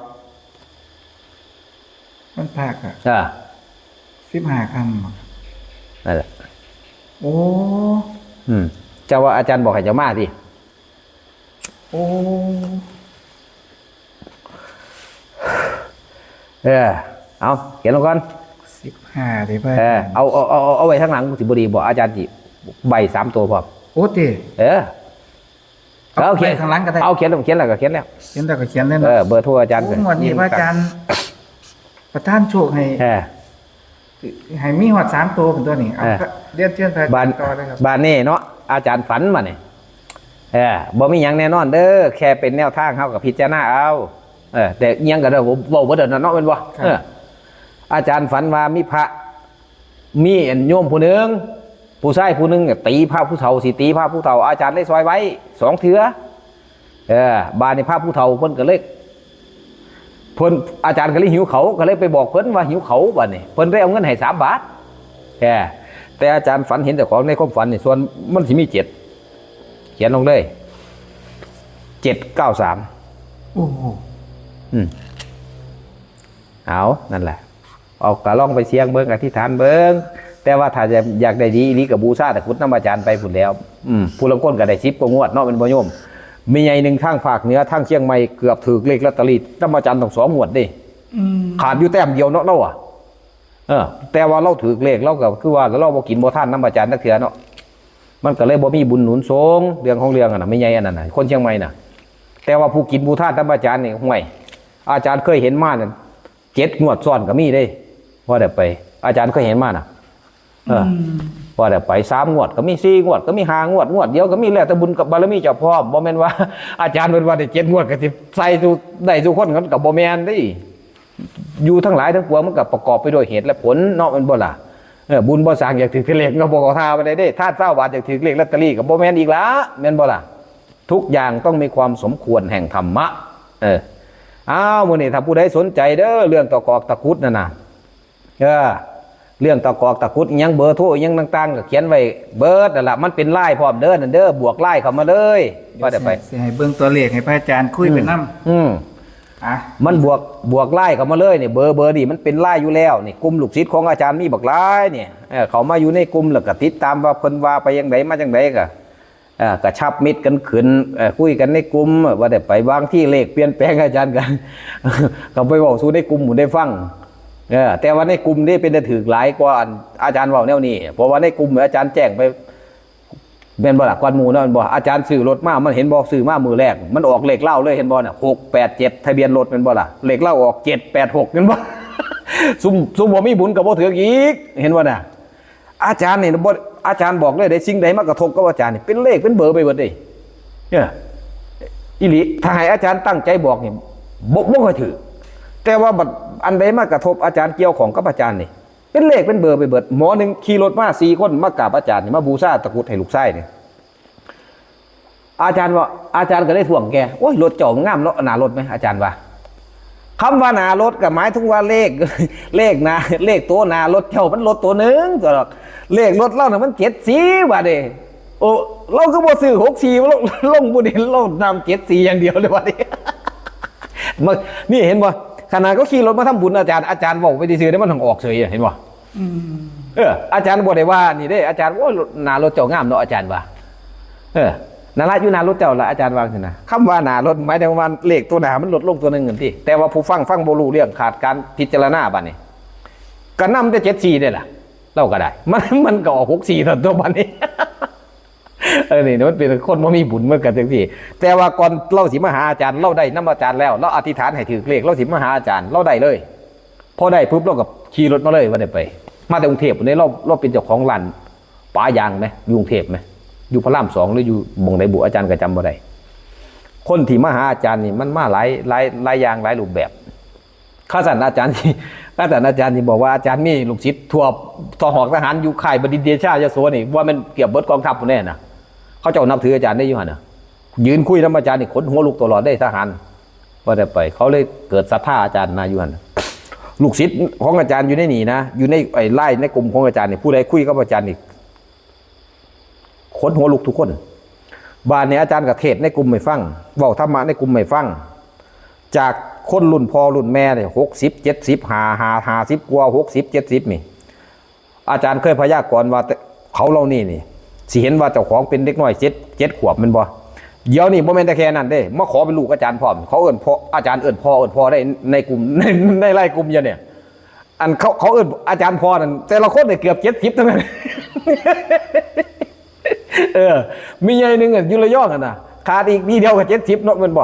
มันพากอะ อ่า สิบห้าค่ำอะ นั่นแหละ โอ้ อืม เจ้าว่าอาจารย์บอกให้เจ้ามาสิ โอ้ เออ เอา เขียนลงก่อน สิบห้า เด้อพระ เออ อาจารย์ เอา เอา เอา เอาไว้ทางหลังสิบ่ดีบ่ อาจารย์สิใบสามตัวพร้อม โอ้ติ เออ เอา เอาเขียน ไว้ข้างหลังก็ได้ เอาเขียน เขียนแล้วก็เขียนแล้ว เขียนแล้วก็เขียนเลยเนาะ เออ เบอร์โทรอาจารย์ โอ้ ก็ งวดนี้ นี่ พระอาจารย์ ประทานโชคให้ เออ ให้มีฮอดสามตัวเป็นตัวนี้ เอา เออ ก็เรียนเชิญพระอาจารย์ บาน ต่อเลยครับ บานนี้เนาะ อาจารย์ฝันมาเนี่ย เออ บ่มีหยังแน่นอนเด้อ แค่เป็นแนวทาง เฮาก็พิจารณาเอา เออ แต่อิหยังก็ได้ เว้าบ่ได้เนาะ แม่นบ่ ครับ เออ อาจารย์ฝันว่ามีพระ มีอันโยมผู้หนึ่ง ผู้ชายผู้หนึ่งเนี่ยตีพระผู้เฒ่า สิตีพระผู้เฒ่า อาจารย์เลยซอยไว้สองเทื่อ เออ บาดนี้พระผู้เฒ่าเพิ่นก็เลย เพิ่น อาจารย์ก็เลยหิวเขาว ก็เลยไปบอกเพิ่นว่าหิวเขาว บาดนี้ เพิ่นได้เอาเงินให้สามบาท เออ แต่อาจารย์ฝันเห็นเจ้าของในความฝันนี่ ส่วนมันสิมีเจ็ด เขียนลงเลย เจ็ดเก้าสาม โอ้โห อืม เอา นั่นแหละ เอาก็ลองไปเสี่ยงเบิ่ง อธิษฐานเบิ่ง แต่ว่าถ้าอยากได้ดีอีหลีก็บูชาตะกรุดนำอาจารย์ไปพู้นแหล้ว อืม ผู้ลางคนก็ได้สิบกว่างวดเนาะ แม่นบ่โยม แม่ใหญ่หนึ่งทางภาคเหนือ ทางเชียงใหม่ เกือบถืกเลขลอตเตอรี่นำอาจารย์ตั้งสองงวดเด้ อืม ขาดอยู่แต้มเดียวเนาะ เลาอะ เออ แต่ว่าเลาถืกเลข เลาก็คือว่าเลาบ่กินบ่ทานนำอาจารย์จักเทื่อเนาะ มันก็เลยบ่มีบุญหนุนส่ง เรื่องของเรื่องอะนะ แม่ใหญ่อันนั้นน่ะ คนเชียงใหม่น่ะ แต่ว่าผู้กินผู้ทานนำอาจารย์นี่ ห่วย อาจารย์เคยเห็นมานั่น เจ็ดงวดซ้อนก็มีเด้ ว่าแต่ไป อาจารย์เคยเห็นมาน่ะ เออ อืม ว่าแต่ไป สามงวดก็มี สี่งวดก็มี ห้างวด งวดเดียวก็มี แล้วแต่บุญกับบารมีเจ้าพร้อม บ่แม่นว่า อาจารย์เพิ่นว่าได้เจ็ดงวดก็สิใส่สู่ ได้สู่คน มันก็บ่แม่นเด้ อยู่ทั้งหลายทั้งปวงมันก็ประกอบไปด้วยเหตุและผลเนาะ แม่นบ่ล่ะ เออ บุญบ่สร้างอยากถืกเลขก็บ่เข้าท่าปานใดเด้ ทานซาวบาทอยากถืกเลขลอตเตอรี่ก็บ่แม่นอีกละ แม่นบ่ล่ะ ทุกอย่างต้องมีความสมควรแห่งธรรมะ เออ อ้าว มื้อนี้ถ้าผู้ใดสนใจเด้อ เรื่องตะกอกตะกรุดนั่นน่ะ เออ เรื่องตะกอกตะกรุดอิหยัง เบอร์โทรอิหยังต่างๆ ก็เขียนไว้เบิดนั่นล่ะ มันเป็นไลน์พร้อมเด้อ นั่นเด้อ บวกไลน์เข้ามาเลย ว่าแต่ไป สิให้เบิ่งตัวเลขให้พระอาจารย์คุยไปนำ อืม อ่ะ มันบวก บวกไลน์เข้ามาเลยนี่ เบอร์ เบอร์นี่มันเป็นไลน์อยู่แล้วนี่ กลุ่มลูกศิษย์ของอาจารย์มีบักหลายนี่ เออ เข้ามาอยู่ในกลุ่มแล้วก็ติดตามว่าเพิ่นว่าไปจั่งใดมาจั่งใดก็ เอ่อกระชับมิตรกันขึ้น เอ่อ คุยกันในกลุ่ม ว่าแต่ไปบางทีเลขเปลี่ยนแปลง อาจารย์ก็ ก็ไปเว้าสู่ในกลุ่มหมู่ได้ฟัง เออ แต่ว่าในกลุ่มนี่เป็นแต่ถืกหลายกว่าอันอาจารย์เว้าแนวนี้ เพราะว่าในกลุ่มอาจารย์แจ้งไป แม่นบ่ล่ะ ก่อนหมู่เนาะ แม่นบ่ อาจารย์ซื้อรถมา มันเห็นบ่ ซื้อมามื้อแรก มันออกเลขลาวเลย เห็นบ่น่ะ หกแปดเจ็ด ทะเบียนรถ แม่นบ่ล่ะ เลขลาวออก เจ็ดแปดหก แม่นบ่ ซุม ซุมบ่มีบุญก็บ่ถืกอีก เห็นบ่น่ะ อาจารย์นี่บ่ อาจารย์บอกเลยเด้ สิ่งใดมากระทบกับอาจารย์นี่ เป็นเลขเป็นเบอร์ไปเบิดเด้ เนี่ย อีหลี ถ้าให้อาจารย์ตั้งใจบอกนี่ บ่ บ่ค่อยถืก แต่ว่าบัดอันใดมากระทบอาจารย์ เกี่ยวข้องกับอาจารย์นี่ เป็นเลขเป็นเบอร์ไปเบิด หมอหนึ่งขี่รถมาสี่คน มากราบอาจารย์นี่ มาบูชาตะกรุดให้ลูกชายนี่ อาจารย์ว่า อาจารย์ก็เลยถ่วงแก "โอ้ย รถเจ้างามเนาะ หน้ารถไหม" อาจารย์ว่า คำว่าหน้ารถก็หมายถึงว่าเลข เลขหน้า เลขตัวหน้ารถเจ้ามันรถตัวหนึ่ง ตัวดอก เลขรถเราน่ะมัน เจ็ดสี่ บาดเด้ โอ้ เราก็บ่ซื้อ หกสี่ ลง ลงบุญเห็นเรานำ เจ็ดสี่ อย่างเดียวเลย บาดนี้ มา นี่เห็นบ่ ขนาดเขาขี่รถมาทำบุญ อาจารย์ อาจารย์บอกไปซื่อๆ ได้มันถึงออกเฉยอะ เห็นบ่ อืม เออ อาจารย์บ่ได้ว่านี่เด้ อาจารย์ "โอ้ย หน้ารถเจ้างามเนาะ" อาจารย์ว่า เออ "นั่นละ อยู่หน้ารถเจ้าละ" อาจารย์ว่าจั่งซี้นะ คำว่าหน้ารถหมายถึงว่าเลขตัวหน้ามันลดลงตัวหนึ่งนั่นติ แต่ว่าผู้ฟังฟังบ่รู้เรื่อง ขาดการพิจารณา บัดนี้ ก็นำแต่ เจ็ดสี่ นี่ล่ะ เราก็ได้ มัน มันก็ออก หกสี่ เท่านั้นตัว บัดนี้ เออ นี่มันเป็นคนบ่มีบุญ มันก็จั่งซี้ แต่ว่าก่อนเราสิมาหาอาจารย์ เราได้นำอาจารย์แล้ว เราอธิษฐานให้ถืกเลข เราสิมาหาอาจารย์ เราได้เลย พอได้ปุ๊บ เราก็ขี่รถมาเลย ว่าได้ไป มาแต่กรุงเทพฯ เนี่ย เรา เราเป็นเจ้าของร้านปะยางไหม อยู่กรุงเทพฯ ไหม อยู่พระรามสอง หรืออยู่หม่องใดบุ อาจารย์ก็จำบ่ได้ คนที่มาหาอาจารย์นี่ มันมาหลาย หลาย หลายอย่าง หลายรูปแบบ คันซั่นอาจารย์ คันซั่นอาจารย์สิบอกว่าอาจารย์มีลูกศิษย์ทั่ว ทหอกทหารอยู่ค่ายบดินทร์เดชายโสนี่ ว่าแม่นเกือบเบิดกองทัพพู้นแหน่นะ เขาเจ้านับถืออาจารย์เด้อยู่หั่นน่ะ ยืนคุยนำอาจารย์นี่ขนหัวลุกตลอดเด้ทหาร ว่าแต่ไป เขาเลยเกิดศรัทธาอาจารย์นะอยู่หั่นน่ะ ลูกศิษย์ของอาจารย์อยู่ในนี่นะ อยู่ในไอ้ไลน์ในกลุ่มของอาจารย์นี่ ผู้ใดคุยกับอาจารย์นี่ ขนหัวลุกทุกคน บาดนี้อาจารย์ก็เทศน์ในกลุ่มให้ฟัง เว้าธรรมะในกลุ่มให้ฟัง จาก คนรุ่นพ่อรุ่นแม่เนี่ยหกสิบเจ็ดสิบห้าห้าห้าสิบกว่าหกสิบเจ็ดสิบนี่ อาจารย์เคยพยากรณ์ว่าแต่เขาเหล่านี้นี่สิเห็นว่าเจ้าของเป็นเด็กน้อยเจ็ดเจ็ดขวบแม่นบ่ เดี๋ยวนี้บ่แม่นแต่แค่นั้นเด้ มาขอเป็นลูกอาจารย์พร้อม เขาเอิ้นพ่อ อาจารย์เอิ้นพ่อเอิ้นพ่อได้ในกลุ่ม ในในไลน์กลุ่มเดียวเนี่ย อันเขาเขาเอิ้นอาจารย์พ่อนั่นแต่ละคนเนี่ยเกือบเจ็ดสิบทั้งนั้น เออ มีใหญ่หนึ่งอะอยู่ระยองอะนะ ขาดอีกปีเดียวก็เจ็ดสิบเนาะแม่นบ่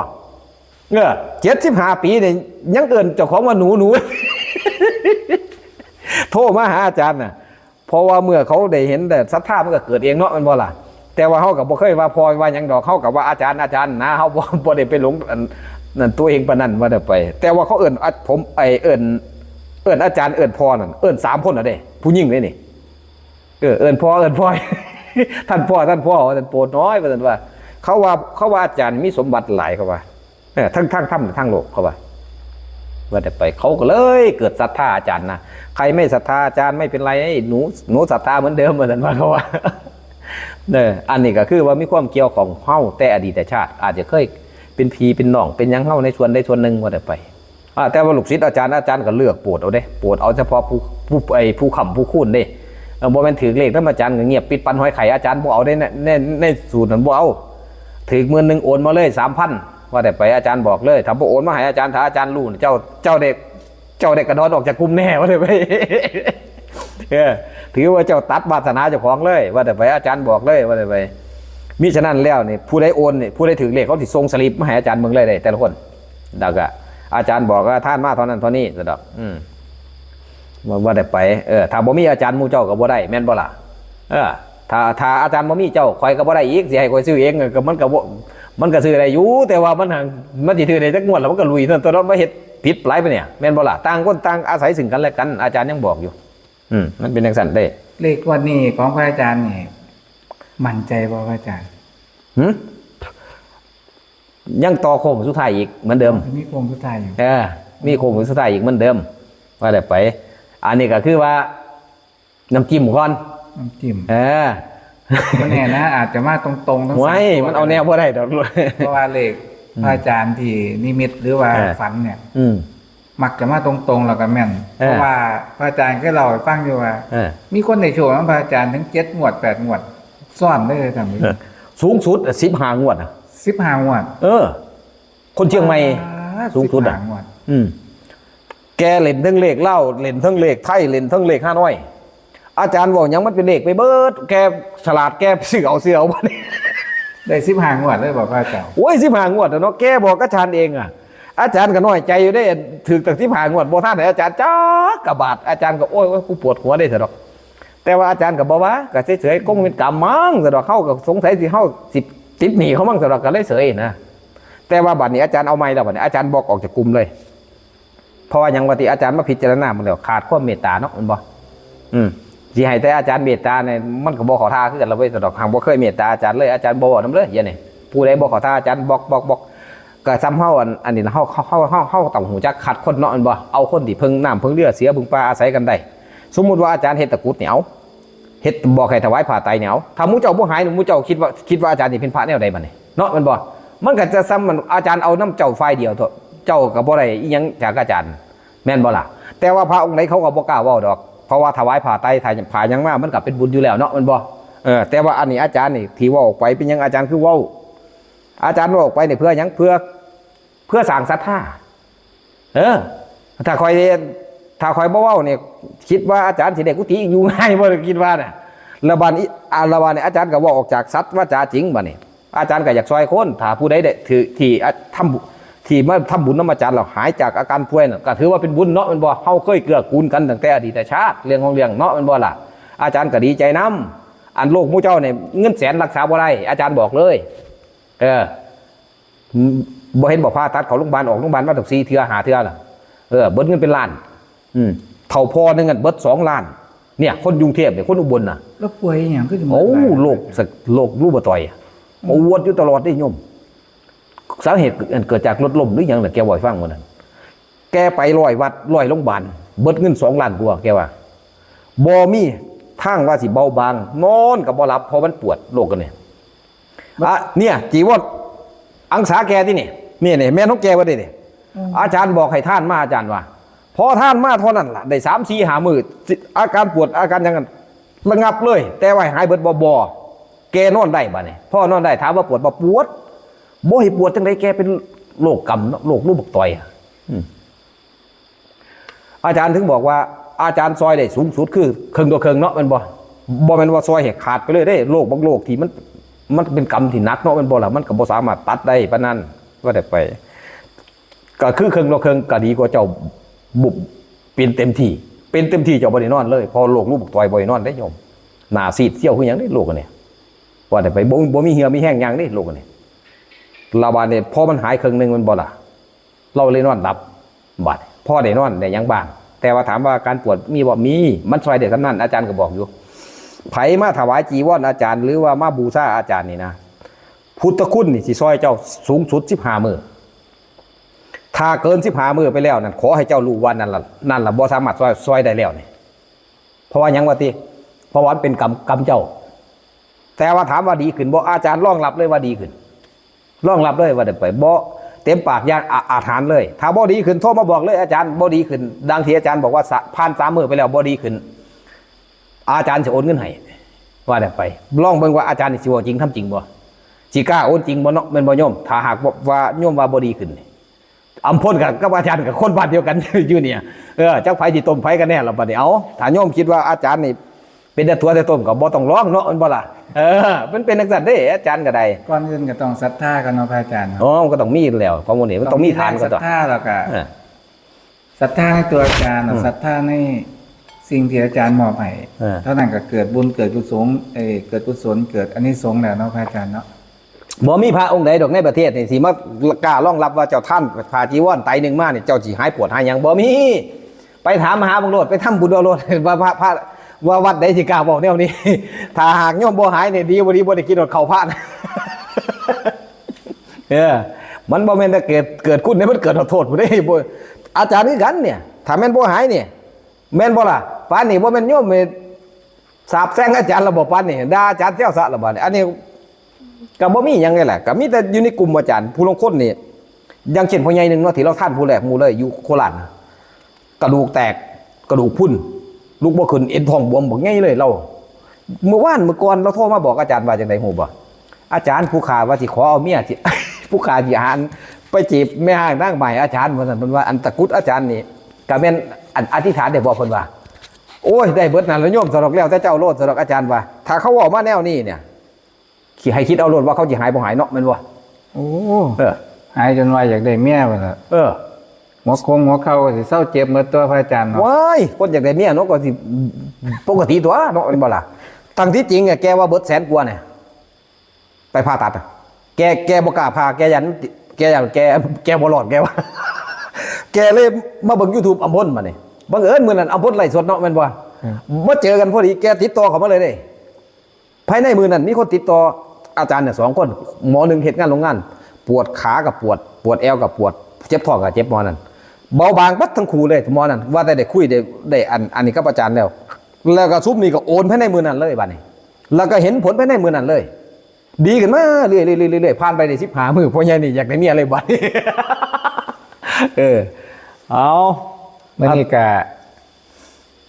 เออ เจ็ดสิบห้าปีเนี่ยยังเอิ้นเจ้าของว่าหนูหนู โทรมาหาอาจารย์น่ะ เพราะว่าเมื่อเขาได้เห็นแต่ศรัทธามันก็เกิดเองเนาะแม่นบ่ล่ะ แต่ว่าเขาก็บ่เคยว่าพ่อว่าหยังดอก เขาก็ว่าอาจารย์อาจารย์นะ เขาบ่บ่ได้ไปหลงอันนั่นตัวเองปานนั้นว่าแต่ไป แต่ว่าเขาเอิ้นอะผมไอ้เอิ้นเอิ้นอาจารย์เอิ้นพ่อนั่น เอิ้นสามคนน่ะเด้ ผู้หญิงเด้นี่ เออ เอิ้นพ่อเอิ้นพ่อ ท่านพ่อท่านพ่อว่าท่านโปรดน้อยว่าท่านว่า เขาว่าเขาว่าอาจารย์มีสมบัติหลายเขาว่า เออ ทั้งทั้งธรรมทั้งโลกเขาว่า ว่าแต่ไปเขาก็เลยเกิดศรัทธาอาจารย์นะ ใครไม่ศรัทธาอาจารย์ไม่เป็นไร หนูหนูศรัทธาเหมือนเดิมว่าท่านว่าเขาว่า เออ อันนี้ก็คือว่ามีความเกี่ยวของเฮาแต่อดีตชาติ อาจจะเคยเป็นพี่เป็นน้องเป็นหยังเฮาในส่วนใดส่วนหนึ่งว่าแต่ไป อ่า แต่ว่าลูกศิษย์อาจารย์ อาจารย์ก็เลือกโปรดเอาเด้ โปรดเอาเฉพาะผู้ผู้ไอ้ผู้ค้ำผู้คูณเด้ เออ บ่แม่นถือเลขนำอาจารย์ก็เงียบปิดปันหอยไข่ อาจารย์บ่เอาเด้ ในในในสูตรนั้นบ่เอา ถือหมื่นหนึ่งโอนมาเลยสามพัน ว่าแต่ไป อาจารย์บอกเลย ถ้าบ่โอนมาให้อาจารย์ ถ้าอาจารย์รู้น่ะ เจ้าเจ้าได้เจ้าได้กระดอนออกจากกลุ่มแน่ ว่าแต่ไป เออ ถือว่าเจ้าตัดวาสนาเจ้าของเลย ว่าแต่ไป อาจารย์บอกเลย ว่าแต่ไป มิฉะนั้นแล้วนี่ ผู้ใดโอนนี่ ผู้ใดถือเลขเขาสิส่งสลิปมาให้อาจารย์เบิ่งเลยเด้ แต่ละคน แล้วก็อาจารย์บอกว่าท่านมาเท่านั้นเท่านี้สะดอก อืม ว่าว่าได้ไป เออ ถ้าบ่มีอาจารย์หมู่เจ้าก็บ่ได้ แม่นบ่ล่ะ เออ ถ้าถ้าอาจารย์บ่มีเจ้า ข่อยก็บ่ได้อีก สิให้ข่อยซื้อเองก็มันก็บ่ มันก็ซื้อได้อยู่ แต่ว่ามันหัง มันสิถือได้จักงวดแล้วมันก็ลุยนั่นตัวเนาะ มาเฮ็ดผิดหลายไปเนี่ย แม่นบ่ล่ะ ต่างคนต่างอาศัยซึ่งกันและกัน อาจารย์ยังบอกอยู่ อืม มันเป็นจังซั่นเด้ เลขงวดนี้ของพระอาจารย์นี่ มั่นใจบ่พระอาจารย์ หึ ยังต่อโค้งสุดท้ายอีกเหมือนเดิม มีโค้งสุดท้ายอยู่ เออ มีโค้งสุดท้ายอีกเหมือนเดิม ว่าแต่ไป อันนี้ก็คือว่า น้ำจิ้มก่อน น้ำจิ้ม เออ บ่แน่นะ อาจจะมาตรงๆทั้งสามตัว ไว้ มันเอาแนวบ่ได้ดอก เพราะว่าเลข อืม พระอาจารย์ที่นิมิตหรือว่า เออ ฝันเนี่ย อืม มักจะมาตรงๆแล้วก็แม่น เออ เพราะว่าพระอาจารย์เคยเล่าให้ฟังอยู่ว่า เออ มีคนได้โชคนำพระอาจารย์ถึงเจ็ดงวดแปดงวดซ้อนเลยท่านผู้ชม เออ สูงสุดอะ สิบห้างวดอะ สิบห้างวด เออ คนเชียงใหม่ อ่า สูงสุดอะ สิบห้างวด อืม แกเล่นทั้งเลขลาว เล่นทั้งเลขไทย เล่นทั้งเลขฮานอย อาจารย์เว้าหยังมันเป็นเลขไปเบิด แกฉลาด แกซื้อเอา ซื้อเอาบัดนี้ ได้สิบห้างวดเลยบ่พระอาจารย์ โอ้ย สิบห้างวดอะเนาะ แกบอกอาจารย์เองอะ อาจารย์ก็น้อยใจอยู่เด้ ถืกตั้งสิบห้างวด บ่ทันให้อาจารย์จักกะบาท อาจารย์ก็ โอ้ย โอ้ย กูปวดหัวเด้ ซะดอก แต่ว่าอาจารย์ก็บ่ว่า ก็เฉยๆ คงเป็นกรรมมั้ง ซะดอก เฮาก็สงสัยสิ เฮาสิติดหนี้เขามั้ง ซะดอก ก็เลยเฉยนะ แต่ว่าบัดนี้อาจารย์เอาใหม่แล้ว บัดนี้อาจารย์บล็อกออกจากกลุ่มเลย เพราะว่าหยัง ว่าติ อาจารย์มาพิจารณามันแล้ว ขาดความเมตตาเนาะ แม่นบ่ อืม สิให้แต่อาจารย์เมตตาเนี่ย มันก็บ่เข้าท่าคือกันละเว้ย ซะดอก หากบ่เคยเมตตาอาจารย์เลย อาจารย์บ่เว้านำเลย เดี๋ยวนี้ ผู้ใดบ่เข้าท่าอาจารย์ บล็อก บล็อก บล็อก ก็ซ้ำเฮาอัน อันนี้นะ เฮา เฮา เฮา เฮา เฮาต้องรู้จักคัดคนเนาะ แม่นบ่ เอาคนที่เพิ่งน้ำเพิ่งเรือ เสือเพิ่งป่าอาศัยกันได้ สมมุติว่าอาจารย์เฮ็ดตะกรุดนี่ เอา เฮ็ดบอกให้ถวายผ้าไตรนี่ เอา ถ้าหมู่เจ้าบ่หายนี่ หมู่เจ้าคิดว่า คิดว่าอาจารย์สิเป็นพระแนวใดบัดนี้ เนาะ แม่นบ่ มันก็จะซ้ำมัน อาจารย์เอานำเจ้าฝ่ายเดียวเถาะ เจ้าก็บ่ได้อิหยังจากอาจารย์ แม่นบ่ล่ะ แต่ว่าพระองค์ใดเขาก็บ่กล้าเว้าดอก เพราะว่าถวายผ้าไตร ถ้าผ้าหยังมา มันก็เป็นบุญอยู่แล้วเนาะ แม่นบ่ เออ แต่ว่าอันนี้อาจารย์นี่ที่เว้าออกไป เป็นหยังอาจารย์คือเว้า อาจารย์เว้าออกไปนี่เพื่อหยัง เพื่อ เพื่อสร้างศรัทธา เออ ถ้าข่อย ถ้าข่อยบ่เว้านี่ คิดว่าอาจารย์สิได้กุฏิอยู่ง่ายบ่ คิดว่าน่ะ แล้วบัดนี้ อ่า แล้วบัดนี้อาจารย์ก็เว้าออกจากสัตว์วาจาจริงบัดนี้ อาจารย์ก็อยากช่วยคน ถ้าผู้ใดได้ถือ ที่ อ่ะ ทำบุ ที่มาทำบุญนำอาจารย์แล้วหายจากอาการป่วยน่ะ ก็ถือว่าเป็นบุญเนาะ แม่นบ่ เฮาเคยเกื้อกูลกันตั้งแต่อดีตชาติ เรื่องของเรื่องเนาะ แม่นบ่ล่ะ อาจารย์ก็ดีใจนำ อันโรคหมู่เจ้าเนี่ยเงินแสนรักษาบ่ได้ อาจารย์บอกเลย เออ บ่เห็นบอกผ่าตัดเข้าโรงพยาบาล ออกโรงพยาบาลมาตั้งสี่เทื่อห้าเทื่อล่ะ เออ เบิดเงินเป็นล้าน อืม เฒ่าพ่อหนึ่งอะเบิดสองล้าน เนี่ย คนกรุงเทพฯเนี่ย คนอุบลน่ะ แล้วป่วยอีหยังคือสิหมด โอ้ หลาย โรคสะ โรครูมาตอยด์อะ อืม ปวดอยู่ตลอดเด้โยม สาเหตุเกิดจากรถล้มหรือหยังน่ะ แกเว้าให้ฟังมื้อนั้น แกไปร้อยวัดร้อยโรงพยาบาล เบิดเงินสองล้านกว่า แกว่า บ่มีทางว่าสิเบาบาง นอนก็บ่หลับ เพราะมันปวดโรคกันเนี่ย อ่ะ เนี่ย จีวรอังสาแกที่นี่ นี่ นี่ แม่นของแกบ่ได้นี่ อาจารย์บอกให้ทานมา อาจารย์ว่า พอทานมาเท่านั้นล่ะ ได้สามสี่ห้ามื้อ อาการปวดอาการหยังนั้นระงับเลย แต่ว่าหายเบิดบ่ บ่ แกนอนได้บัดนี้ พอนอนได้ ถามว่าปวดบ่ ปวด บ่ให้ปวดจังได๋ แกเป็นโรคกำเนาะ โรคลูกบักต่อยอะ อืม อาจารย์ถึงบอกว่า อาจารย์ซอยได้สูงสุดคือเคิ่งต่อเคิ่งเนาะ แม่นบ่ บ่แม่นว่าซอยให้ขาดไปเลยเด้ โรคบางโรคที่มัน มันเป็นกำที่หนักเนาะ แม่นบ่ล่ะ มันก็บ่สามารถตัดได้ปานนั้น ว่าแต่ไป ก็คือเคิ่งต่อเคิ่งก็ดีกว่าเจ้าบุบเป็นเต็มที่ เป็นเต็มที่เจ้าบ่ได้นอนเลย เพราะโรคลูกบักต่อยบ่ได้นอนเด้โยม หน้าซีดเซียวคือหยังเด้โรคอันเนี้ย ว่าแต่ไป บ่ บ่มีเหื่อมีแฮงหยังเด้โรคอันเนี้ย ละบาดนี้พอมันหายเคิ่งหนึ่ง แม่นบ่ล่ะ เราเลยนอนหลับ บัดพอได้นอนได้หยังบ้าง แต่ว่าถามว่าการปวดมีบ่ มี มันซอยได้ส่ำนั้น อาจารย์ก็บอกอยู่ ไผมาถวายจีวรอาจารย์ หรือว่ามาบูชาอาจารย์นี่นะ พุทธคุณนี่สิซอยเจ้าสูงสุดสิบห้ามื้อ ถ้าเกินสิบห้ามื้อไปแล้วนั่น ขอให้เจ้ารู้ว่านั่นล่ะ นั่นล่ะบ่สามารถซอย ซอยได้แล้วนี่ เพราะว่าหยังวะติ เพราะว่ามันเป็นกรรม กรรมเจ้า แต่ว่าถามว่าดีขึ้นบ่ อาจารย์รองรับเลยว่าดีขึ้น รองรับเลยว่าได้ไป บ่เต็มปากอย่างอา อาถรรพ์เลย ถ้าบ่ดีขึ้น โทรมาบอกเลย อาจารย์ บ่ดีขึ้น ดังที่อาจารย์บอกว่าสะ ผ่านสามมื้อไปแล้ว บ่ดีขึ้น อาจารย์สิโอนเงินให้ ว่าได้ไป ลองเบิ่งว่าอาจารย์นี่สิเว้าจริงทำจริงบ่ สิกล้าโอนจริงบ่เนาะ แม่นบ่โยม ถ้าหากว่า ว่าโยมว่าบ่ดีขึ้นนี่ อำพลกับ กับอาจารย์กับคนบ้านเดียวกัน อยู่เนี่ย เออ จักไผสิต้มไผกันแน่ล่ะบัดนี้ เอ้า ถ้าโยมคิดว่าอาจารย์นี่เป็นแต่ถั่วแต่ต้มก็บ่ต้องลองเนาะ แม่นบ่ล่ะ เออ มันเป็นจังซั่นเด้ อาจารย์ก็ได้ ก่อนอื่นก็ต้องศรัทธากันเนาะพระอาจารย์เนาะ อ๋อ มันก็ต้องมีแล้ว ของพวกนี้มันต้องมีฐานก่อน ต้องมีแรงศรัทธาแล้วก็ เออ ศรัทธาในตัวอาจารย์เนาะ อืม ศรัทธาในสิ่งที่อาจารย์มอบให้ เออ เท่านั้นก็เกิดบุญเกิดกุศล เอ่อ เกิดกุศลเกิดอานิสงส์แล้วเนาะพระอาจารย์เนาะ บ่มีพระองค์ใดดอกในประเทศนี่สิมากล้ารองรับว่าเจ้าท่านผ้าจีวรไตรหนึ่งมานี่ เจ้าสิหายปวดหายหยัง บ่มี ไปถามหาเบิ่งโลด ไปทำบุญเอาโลด ว่าพระ พระ ว่าวัดใดสิกล้าบอกแนวนี้ ถ้าหากโยมบ่หายนี่ ดีบ่ดีบ่ได้กินฮอดข้าวพระนะ เออ มันบ่แม่นแต่เกิด เกิดคุณเนี่ย มันเกิดโทษพุ้นเด้ บ่ อาจารย์คือกันเนี่ย ถ้าแม่นบ่หายเนี่ย แม่นบ่ล่ะ ปานนี้บ่แม่นโยมไปสาปแช่งอาจารย์แล้วบ่ ปานนี้ ด่าอาจารย์แซวซะแล้วบัดนี้ อันนี้ก็บ่มีหยังเลยแหละ ก็มีแต่อยู่ในกลุ่มอาจารย์ ผู้ลางคนนี่ อย่างเช่นพ่อใหญ่หนึ่งเนาะ ที่ลาวท่านผู้แรกหมู่เลย อยู่โคราชนะ กระดูกแตก กระดูกพรุน ลุกบ่ขึ้น เอ็นท้องบวมบักใหญ่เลยลาว มื้อวานมื้อก่อนลาวโทรมาบอกอาจารย์ว่าจั่งใด๋ฮู้บ่ อาจารย์ ผู้ข้าว่าสิขอเอาเมีย สิ ผู้ข้าสิหาไปจีบแม่ฮ้างนางไม้อาจารย์ ว่าซั่น เพิ่นว่า อันตะกรุดอาจารย์นี่ ก็แม่นอันอธิษฐานได้บ่ เพิ่นว่า โอ้ย ได้เบิดนั่นล่ะโยม สะดอก แล้วแต่เจ้าโลด สะดอก อาจารย์ว่า ถ้าเขาเว้ามาแนวนี้เนี่ย สิให้คิดเอาโลดว่าเขาสิหายบ่หายเนาะ แม่นบ่ โอ้ เออ หายจนว่าอยากได้เมียไปละ เออ หัวคงหัวเข่าก็สิเซาเจ็บหมดตัวพระอาจารย์เนาะ ว้าย คนอยากได้เมียเนาะก็สิปกติตัวเนาะ แม่นบ่ล่ะ ทั้งที่จริงอะ แกว่าเบิดแสนกว่าเนี่ย ไปผ่าตัดอะ แก แกบ่กล้าผ่า แกย้าน แกย้าน แก แกบ่รอด แกว่า แกเลยมาเบิ่งยูทูบอำพลบัดนี้ บังเอิญมื้อนั้นอำพลไลฟ์สดเนาะ แม่นบ่ อืม มาเจอกันพอดี แกติดต่อเข้ามาเลยเด้ ภายในมื้อนั้นมีคนติดต่ออาจารย์เนี่ยสองคน หมอหนึ่งเฮ็ดงานโรงงาน ปวดขาก็ปวด ปวดแอวก็ปวด เจ็บท้องก็เจ็บ หมอนั้น เบาบางเบิดทั้งคู่เลย หมอนั้น ว่าแต่ได้คุยได้ ได้อัน อันนี้กับอาจารย์แล้ว แล้วก็ซุมนี้ก็โอนภายในมื้อนั้นเลยบัดนี้ แล้วก็เห็นผลภายในมื้อนั้นเลย ดีขึ้นมาเรื่อยๆๆๆ ผ่านไปได้สิบห้ามื้อ พ่อใหญ่นี่อยากได้เมียเลยบัดนี้ เออ เอา มื้อนี้ก็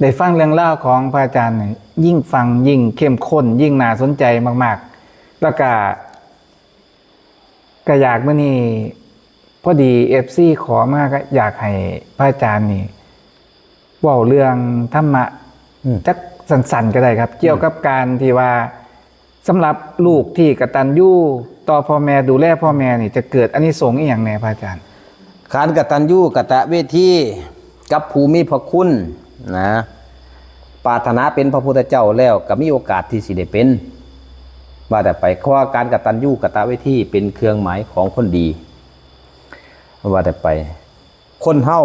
ได้ฟังเรื่องราวของพระอาจารย์นี่ ยิ่งฟังยิ่งเข้มข้น ยิ่งน่าสนใจมากๆ แล้วก็ ก็อยากมื้อนี้ พอดี เอฟซี ขอมา ก็อยากให้พระอาจารย์นี่ เว้าเรื่องธรรมะ อืม จักสั้นๆก็ได้ครับ เกี่ยวกับการที่ว่า สำหรับลูกที่กตัญญูต่อพ่อแม่ ดูแลพ่อแม่นี่ จะเกิดอานิสงส์อีหยังแน่พระอาจารย์ การกตัญญูกตเวทีกับผู้มีพระคุณนะ ปรารถนาเป็นพระพุทธเจ้าแล้วก็มีโอกาสที่สิได้เป็น ว่าแต่ไป เพราะว่าการกตัญญูกตเวทีเป็นเครื่องหมายของคนดี ว่าแต่ไป คนเฮา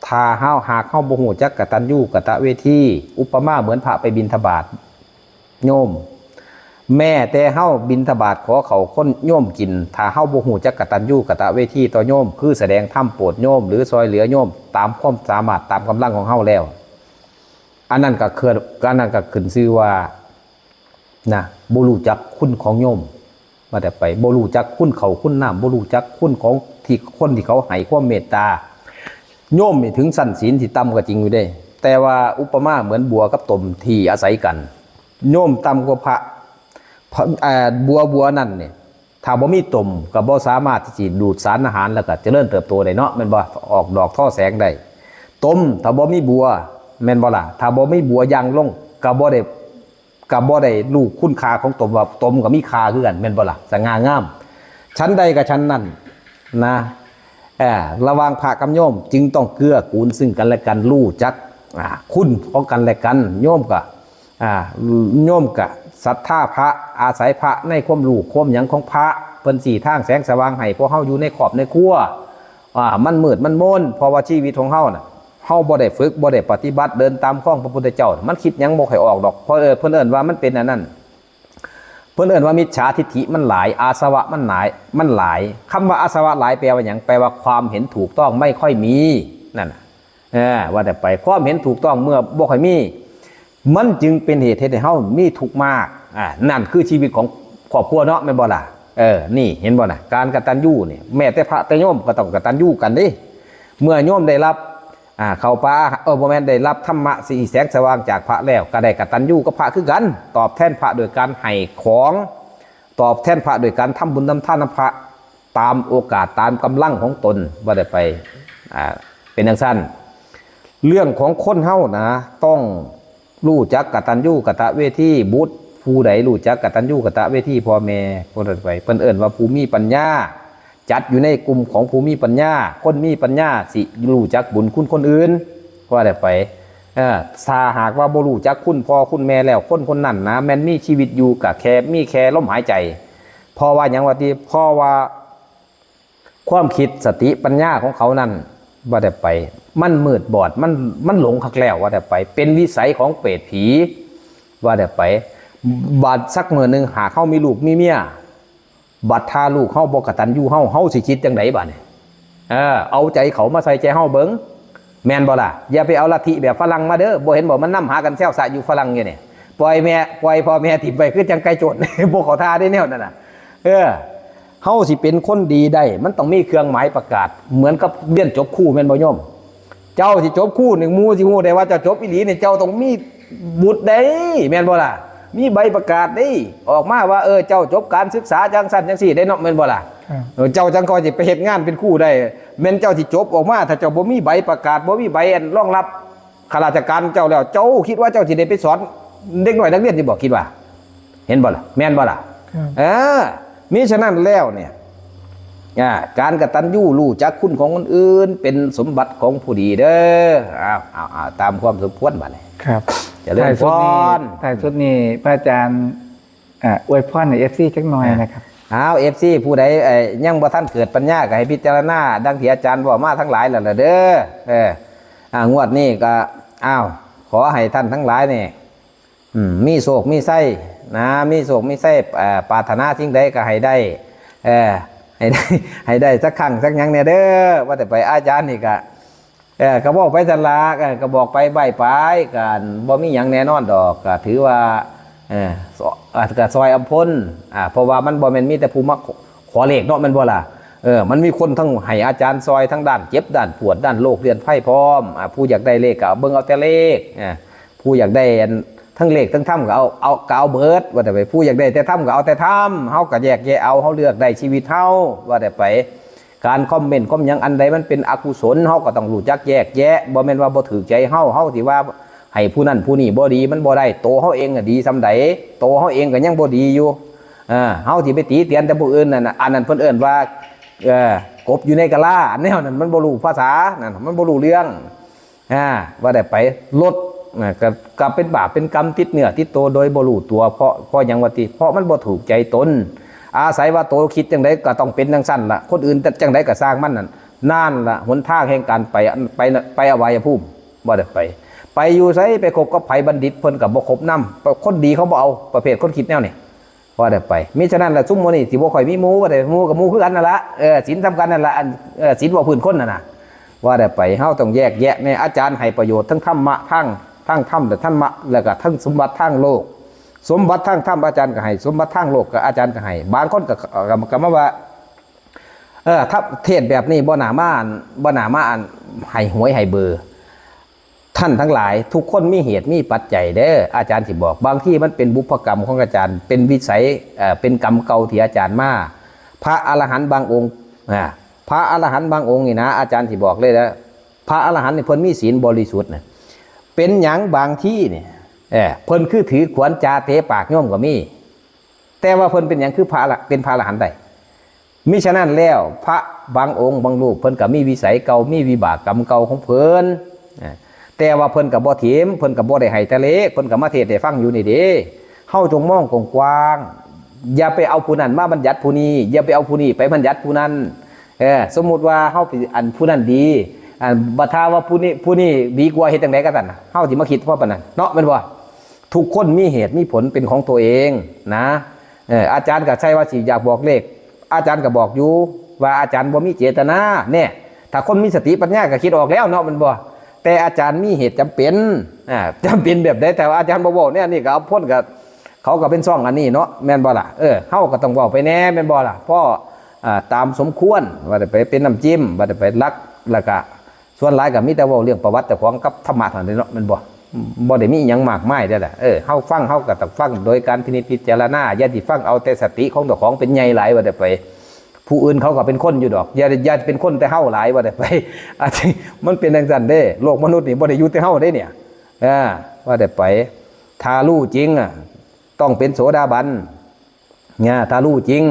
ถ้าเฮา หากเฮาบ่ฮู้จักกตัญญูกตเวที อุปมาเหมือนพระไปบิณฑบาต โยม แม้แต่เฮาบิณฑบาตขอข้าวคนโยมกิน ถ้าเฮาบ่ฮู้จักกตัญญูกตเวทีต่อโยม คือแสดงธรรมโปรดโยม หรือซอยเหลือโยมตามความสามารถตามกำลังของเฮาแล้ว อันนั้นก็คือ อันนั้นก็ขึ้นชื่อว่า นะ บ่รู้จักคุณของโยม ว่าแต่ไป บ่ฮู้จักคุณข้าวคุณน้ำ บ่ฮู้จักคุณของที่คนที่เขาให้ความเมตตา โยมนี่ถึงชั้นศีลที่ต่ำก็จริงอยู่เด้ แต่ว่าอุปมาเหมือนบัวกับตมที่อาศัยกัน โยมต่ำกว่าพระ พระ อ่า บัว บัวนั่นเนี่ย ถ้าบ่มีตมก็บ่สามารถที่สิดูดสารอาหารแล้วก็เจริญเติบโตได้เนาะ แม่นบ่ ออกดอกทอแสงได้ ตมถ้าบ่มีบัว แม่นบ่ล่ะ ถ้าบ่มีบัวยังลง ก็บ่ได้ ก็บ่ได้รู้คุณค่าของตม ว่าตมก็มีค่าคือกัน แม่นบ่ล่ะ สง่างาม ฉันใดก็ฉันนั้นนะ เอ่อ ระหว่างพระกับโยมจึงต้องเกื้อกูลซึ่งกันและกัน รู้จัก อ่า คุณของกันและกัน โยมก็ อ่า โยมก็ศรัทธาพระ อาศัยพระในความรู้ความหยังของพระ เพิ่นชี้ทางแสงสว่างให้พวกเฮาอยู่ในครอบในครัว อ่า มันมืดมันมน เพราะว่าชีวิตของเฮาน่ะ เฮาบ่ได้ฝึก บ่ได้ปฏิบัติ เดินตามคองพระพุทธเจ้า มันคิดหยังบ่ค่อยออกดอก เพราะ เออ เพิ่นเอิ้นว่ามันเป็นอันนั้น เพิ่นเอิ้นว่ามิจฉาทิฏฐิมันหลาย อาสวะมันหลาย มันหลาย คำว่าอาสวะหลายแปลว่าหยัง แปลว่าความเห็นถูกต้องไม่ค่อยมี นั่นน่ะ เออ ว่าแต่ไป ความเห็นถูกต้องเมื่อบ่ค่อยมี มันจึงเป็นเหตุเฮ็ดให้เฮามีทุกข์มาก อ่า นั่นคือชีวิตของครอบครัวเนาะ แม่นบ่ล่ะ เออ นี่เห็นบ่น่ะ การกตัญญูนี่ แม้แต่พระแต่โยมก็ต้องกตัญญูกันเด้ เมื่อโยมได้รับ อ่า เข้าป่า เออ บ่แม่น ได้รับธรรมะสีแสงสว่างจากพระแล้ว ก็ได้กตัญญูกับพระคือกัน ตอบแทนพระโดยการให้ของ ตอบแทนพระโดยการทำบุญทำทานนำพระ ตามโอกาสตามกำลังของตน ว่าได้ไป อ่า เป็นจั่งซั้น เรื่องของคนเฮานะ ต้องรู้จักกตัญญูกตเวที บุตรผู้ใดรู้จักกตัญญูกตเวทีพ่อแม่ ผู้นั้นไป เพิ่นเอิ้นว่าผู้มีปัญญา จัดอยู่ในกลุ่มของผู้มีปัญญา คนมีปัญญาสิรู้จักบุญคุณคนอื่น ว่าได้ไป เออ ถ้าหากว่าบ่รู้จักคุณพ่อคุณแม่แล้ว คนคนนั้นนะ แม่นมีชีวิตอยู่ก็แค่ มีแค่ลมหายใจ เพราะว่าหยังว่าติ เพราะว่าความคิดสติปัญญาของเขานั้น ว่าได้ไป มันมืดบอด มัน มันหลงคักแล้ว ว่าได้ไป เป็นวิสัยของเปรตผี ว่าได้ไป บัดสักมื้อหนึ่ง หากเฮามีลูกมีเมีย บัดถ้าลูกเฮาบ่กตัญญูเฮา เฮาสิคิดจั่งใดบัดนี้ เออ เอาใจเขามาใส่ใจเฮาเบิ่ง แม่นบ่ล่ะ อย่าไปเอาลัทธิแบบฝรั่งมาเด้อ บ่เห็นบ่ มันนำหากันแซวสะอยู่ฝรั่งอยู่นี่ ปล่อยแม่ ปล่อยพ่อแม่ถิ่มไปคือจั่งไก่โจร บ่เข้าท่าเด้แนวนั้นน่ะ เออ เฮาสิเป็นคนดีได้ มันต้องมีเครื่องหมายประกาศ เหมือนกับเรียนจบครูแม่นบ่โยม เจ้าสิจบครูนี่ หมู่สิฮู้ได้ว่าเจ้าจบอีหลีนี่ เจ้าต้องมีวุฒิได้ แม่นบ่ล่ะ มีใบประกาศได้ ออกมาว่า เออ เจ้าจบการศึกษาจั่งซั้นจั่งซี้ได้เนาะ แม่นบ่ล่ะ ครับ เออ เจ้าจั่งค่อยสิไปเฮ็ดงานเป็นครูได้ แม่นเจ้าสิจบออกมา ถ้าเจ้าบ่มีใบประกาศ บ่มีใบอันรองรับข้าราชการเจ้าแล้ว เจ้าคิดว่าเจ้าสิได้ไปสอนเด็กน้อยนักเรียนอยู่บ่ คิดว่า เห็นบ่ล่ะ แม่นบ่ล่ะ ครับ เออ มิฉะนั้นแล้วเนี่ย อ่า การกตัญญูรู้จักคุณของคนอื่น เป็นสมบัติของผู้ดีเด้อ เอา เอา เอา ตามความสมควรบัดนี้ ครับ เจริญพร ท้ายสุดนี้ ท้ายสุดนี้ พระอาจารย์ อ่า อวยพรให้ เอฟซี จักหน่อยนะครับ อ้าว เอฟซี ผู้ใด เอ่อ ยังบ่ทันเกิดปัญญา ก็ให้พิจารณา ดังที่อาจารย์เว้ามาทั้งหลายแล้วล่ะเด้อ เออ อ่า งวดนี้ก็ อ้าว ขอให้ท่านทั้งหลายนี่ อืม มีโชคมีชัยนะ มีโชคมีชัย เอ่อ ปรารถนาสิ่งใดก็ให้ได้ เออ ให้ได้ ให้ได้สักครั้งสักหยังเนี่ยเด้อ ว่าแต่ไปอาจารย์นี่ก็ เออ ก็บอกไปซั่นละ เออ ก็บอกไปใบ้ไป ก็บ่มีหยังแน่นอนดอก ก็ถือว่า เออ ซอ- อ่ะ ก็ซอยอำพล อ่า เพราะว่ามันบ่แม่นมีแต่ผู้มาขอ ขอเลขเนาะ แม่นบ่ล่ะ เออ มันมีคนทั้งให้อาจารย์ซอย ทั้งด้านเจ็บ ด้านปวด ด้านโรคเรื้อนไพพร้อม อ่า ผู้อยากได้เลขก็เอาเบิ่งเอาแต่เลข อ่า ผู้อยากได้อันทั้งเลขทั้งธรรมก็เอา เอา ก็เอาเบิด ว่าแต่ไป ผู้อยากได้แต่ธรรมก็เอาแต่ธรรม เฮาก็แยกแยะเอา เฮาเลือกได้ชีวิตเฮา ว่าแต่ไป การคอมเมนต์คอมหยังอันใดมันเป็นอกุศล เฮาก็ต้องรู้จักแยกแยะ บ่แม่นว่าบ่ถูกใจเฮา เฮาสิว่าให้ผู้นั้นผู้นี้บ่ดี มันบ่ได้ โตเฮาเองน่ะดีส่ำใด โตเฮาเองก็ยังบ่ดีอยู่ เออ เฮาสิไปติเตียนแต่ผู้อื่นนั่นน่ะ อันนั้นเพิ่นเอิ้นว่า เออ กบอยู่ในกะลา แนวนั้นมันบ่รู้ภาษา นั่นน่ะ มันบ่รู้เรื่อง อ่า ว่าได้ไปลด นะ ก็ ก็เป็นบาปเป็นกรรมติดเนื้อติดตัวโดยบ่รู้ตัว เพราะ เพราะหยังว่าติ เพราะมันบ่ถูกใจตน อาศัยว่าโตคิดจั่งใดก็ต้องเป็นจั่งซั้นล่ะ คนอื่นจั่งใดก็ซ่างมันนั่น นั่นล่ะ หนทางแห่งการไป ไป ไปอบายภูมิ ว่าได้ไป ไปอยู่ไส ไปคบกับไผบัณฑิตเพิ่นก็บ่คบนำ คนดีเขาบ่เอา ประเภทคนคิดแนวนี้ ว่าได้ไป มิฉะนั้นล่ะ ซุมหมู่นี้สิบ่ค่อยมีหมู่ ว่าได้ หมู่กับหมู่คือกันนั่นล่ะ เออ ศีลสำคัญนั่นล่ะ อัน เออ ศีลเว้าพื้นคนนั่นน่ะ ว่าได้ไป เฮาต้องแยกแยะแน่ อาจารย์ให้ประโยชน์ทั้งธรรมะ ทั้ง ทั้งธรรมและธรรมะ แล้วก็ทั้งสมบัติทางโลก สมบัติทางธรรมอาจารย์ก็ให้ สมบัติทางโลกก็อาจารย์ก็ให้ บางคนก็ก็ก็มาว่า เออ ถ้าเทศน์แบบนี้บ่น่ามาอันบ่น่ามาอันให้หวยให้เบอร์ ท่านทั้งหลาย ทุกคนมีเหตุมีปัจจัยเด้อ อาจารย์สิบอก บางทีมันเป็นบุพกรรมของอาจารย์ เป็นวิสัย เอ่อ เป็นกรรมเก่าที่อาจารย์มา พระอรหันต์บางองค์ อ่า พระอรหันต์บางองค์นี่นะ อาจารย์สิบอกเลยนะ พระอรหันต์นี่เพิ่นมีศีลบริสุทธิ์นะ เป็นหยังบางทีเนี่ย เออ เพิ่นคือถือขวานจาเตะปากโยมก็มี แต่ว่าเพิ่นเป็นหยังคือพระอร- เป็นพระอรหันต์ได้ มิฉะนั้นแล้ว พระบางองค์บางรูป เพิ่นก็มีวิสัยเก่า มีวิบากกรรมเก่าของเพิ่น อ่า แต่ว่าเพิ่นก็บ่ถิ่ม เพิ่นก็บ่ได้ให้แต่เลข เพิ่นก็มาเทศน์ให้ฟังอยู่นี่เด้ เฮาจงมองกว้างๆ อย่าไปเอาผู้นั้นมาบัญญัติผู้นี้ อย่าไปเอาผู้นี้ไปบัญญัติผู้นั้น เออ สมมุติว่าเฮาไปอันผู้นั้นดี อันบัดถ้าว่าผู้นี้ ผู้นี้ดีกว่า เฮ็ดจั่งใด๋ก็ซั่นน่ะ เฮาสิมาคิดพอปานนั้นเนาะ แม่นบ่ ทุกคนมีเหตุมีผลเป็นของตัวเองนะ เออ อาจารย์ก็ใช่ว่าสิอยากบอกเลข อาจารย์ก็บอกอยู่ว่าอาจารย์บ่มีเจตนา แน่ ถ้าคนมีสติปัญญาก็คิดออกแล้วเนาะ แม่นบ่ แต่อาจารย์มีเหตุจำเป็น อ่า จำเป็นแบบใด แต่ว่าอาจารย์บ่เว้าแนวนี้ก็เอาพ้นกับ เขาก็เป็นซ่องอันนี้เนาะ แม่นบ่ล่ะ เออ เฮาก็ต้องเว้าไปแน่ แม่นบ่ล่ะ เพราะ อ่า ตามสมควร ว่าแต่ไปเป็นน้ำจิ้ม ว่าแต่ไปหลัก แล้วก็ส่วนหลายก็มีแต่เว้าเรื่องประวัติเจ้าของกับธรรมะเท่านั้นเนาะ แม่นบ่ บ่ได้มีอิหยังมากมายเด้อล่ะ เออ เฮาฟัง เฮาก็ต้องฟังโดยการพินิจพิจารณา อย่าสิฟังเอาแต่สติของเจ้าของเป็นใหญ่หลาย ว่าแต่ไป ผู้อื่นเขาก็เป็นคนอยู่ดอก อย่า อย่าเป็นคนแต่เฮาหลาย ว่าแต่ไป อาจสิ มันเป็นจั่งซั่นเด้ โลกมนุษย์นี่บ่ได้อยู่แต่เฮาเด้เนี่ย อ่า ว่าแต่ไป ถ้ารู้จริงอะ ต้องเป็นโสดาบัน เนี่ย ถ้ารู้จริง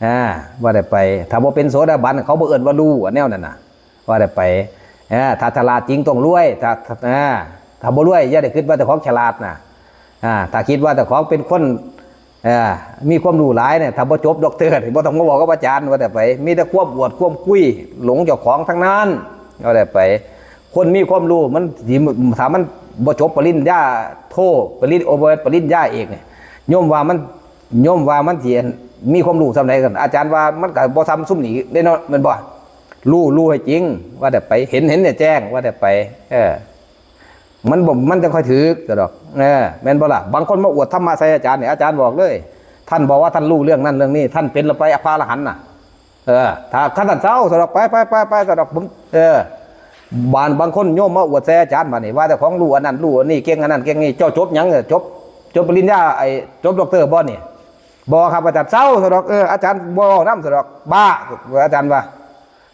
อ่า ว่าแต่ไป ถ้าบ่เป็นโสดาบัน เขาบ่เอิ้นว่ารู้อะ แนวนั้นน่ะ ว่าแต่ไป อ่า ถ้าฉลาดจริงต้องรวย ถ้า อ่า ถ้าบ่รวย อย่าได้คิดว่าเจ้าของฉลาดน่ะ อ่า ถ้าคิดว่าเจ้าของเป็นคน อ่า มีความรู้หลายเนี่ย ถ้าบ่จบด็อกเตอร์นี่ บ่ต้องมาบอกกับอาจารย์ ว่าแต่ไป มีแต่ความอวด ความคุย หลงเจ้าของทั้งนั้น ว่าแต่ไป คนมีความรู้มันสิ ถ้ามันบ่จบปริญญาโท ปริญ- โอ บ่แม่น ปริญญาเอกเนี่ย โยมว่ามัน โยมว่ามันสิมีความรู้ส่ำใด๋กัน อาจารย์ว่ามันก็บ่ส่ำซุมนี้เด้เนาะ แม่นบ่ รู้ รู้ให้จริง ว่าแต่ไป เห็น เห็นให้แจ้ง ว่าแต่ไป เออ มันบ่ มันจั่งค่อยถืกซะดอก เออ แม่นบ่ล่ะ บางคนมาอวดธรรมะใส่อาจารย์นี่ อาจารย์บอกเลย ท่านบอกว่าท่านรู้เรื่องนั้นเรื่องนี้ ท่านเป็นแล้วไปพระอรหันต์น่ะ เออ ถ้าคันท่านเซาซะดอก ไป ไป ไป ไปซะดอก ผม เออ บาง- บางคนโยมมาอวดใส่อาจารย์บัดนี้ ว่าเจ้าของรู้อันนั้นรู้อันนี้ เก่งอันนั้นเก่งนี่ เจ้าจบหยังเนี่ย จบ จบปริญญา ไอ้ จบด็อกเตอร์บ่นี่ บ่ครับอาจารย์ เซาซะดอก เออ อาจารย์บ่เว้านำซะดอก บ้า อาจารย์ว่า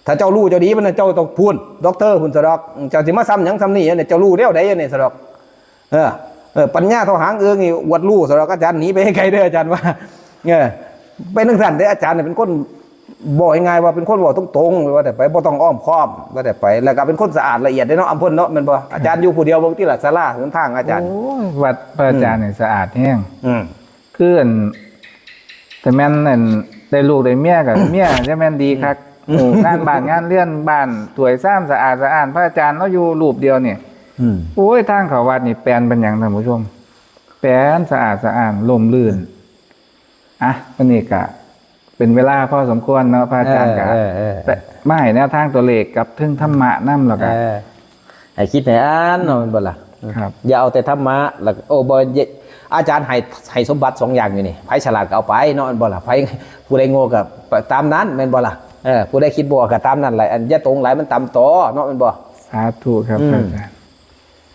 ถ้าเจ้ารู้เจ้าดีมันน่ะ เจ้าต้องพู้น ด็อกเตอร์พู้นซะดอก เจ้าสิมาส่ำหยังส่ำนี่เนี่ย เจ้ารู้แนวใด๋เนี่ยซะดอก เออ เออ ปัญญาเท่าหางเอืองนี่ อวดรู้ซะดอก อาจารย์หนีไปไกลเด้อ อาจารย์ว่า เออ เป็นจั่งซั่นเด้ อาจารย์เนี่ยเป็นคน บอกง่ายๆว่าเป็นคนเว้าตรงๆ ว่าแต่ไป บ่ต้องอ้อมค้อม ว่าแต่ไป แล้วก็เป็นคนสะอาดละเอียดเด้เนาะ อำพลเนาะ แม่นบ่ อาจารย์อยู่ผู้เดียว เบิ่งติล่ะ ศาลาหนทางอาจารย์ โอ้ย วัดพระอาจารย์นี่สะอาดแฮง อืม คืออัน แต่แม่นอัน ได้ลูกได้เมียก็เมียจะแม่นดีคัก อืม โอ้ งานบ้านงานเรือน บ้านถ้วยชามสะอาดสะอ้าน พระอาจารย์ลาวอยู่รูปเดียวนี่ อืม โอ้ย ทางเข้าวัดนี่แปลนเป็นหยังท่านผู้ชม แปลนสะอาดสะอ้าน ร่มรื่น อ่ะ วันนี้ก็เป็นเวลาพอสมควรเนาะ พระอาจารย์ก็ เออ เออ เออ แต่มาให้แนวทางตัวเลขกับเทิงธรรมะนำ แล้วก็ เออ ให้คิดให้อ่านเนาะ แม่นบ่ล่ะ ครับ อย่าเอาแต่ธรรมะ แล้วก็ โอ้ บ่ อย่า อาจารย์ให้ ให้สมบัติสองอย่างอยู่นี่ ไผฉลาดก็เอาไปเนาะ แม่นบ่ล่ะ ไผ ผู้ใดโง่ก็ตามนั้น แม่นบ่ล่ะ เออ ผู้ใดคิดบ่ออกก็ตามนั้นแหละ อันอย่าตรงหลาย มันตำต่อเนาะ แม่นบ่ สาธุครับ อืม พระอาจารย์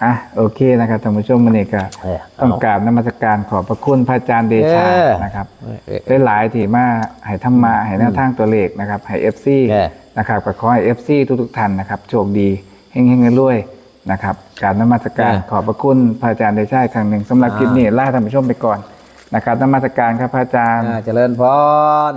อ่ะ โอเคนะครับท่านผู้ชม มื้อนี้ก็ เออ ต้องกราบนมัสการขอบพระคุณพระอาจารย์เดชา เออ นะครับ เออ เออ หลายๆที่มาให้ธรรมะ ให้แนวทางตัวเลขนะครับ ให้ เอฟซี เออ นะครับ ก็ขอให้ เอฟซี ทุกๆท่านนะครับ โชคดี เฮงๆรวยๆนะครับ กราบนมัสการ เออ ขอบพระคุณพระอาจารย์เดชาอีกครั้งหนึ่ง สำหรับคลิปนี้ อ่า ลาท่านผู้ชมไปก่อนนะครับ นมัสการครับพระอาจารย์ อ่า เจริญพร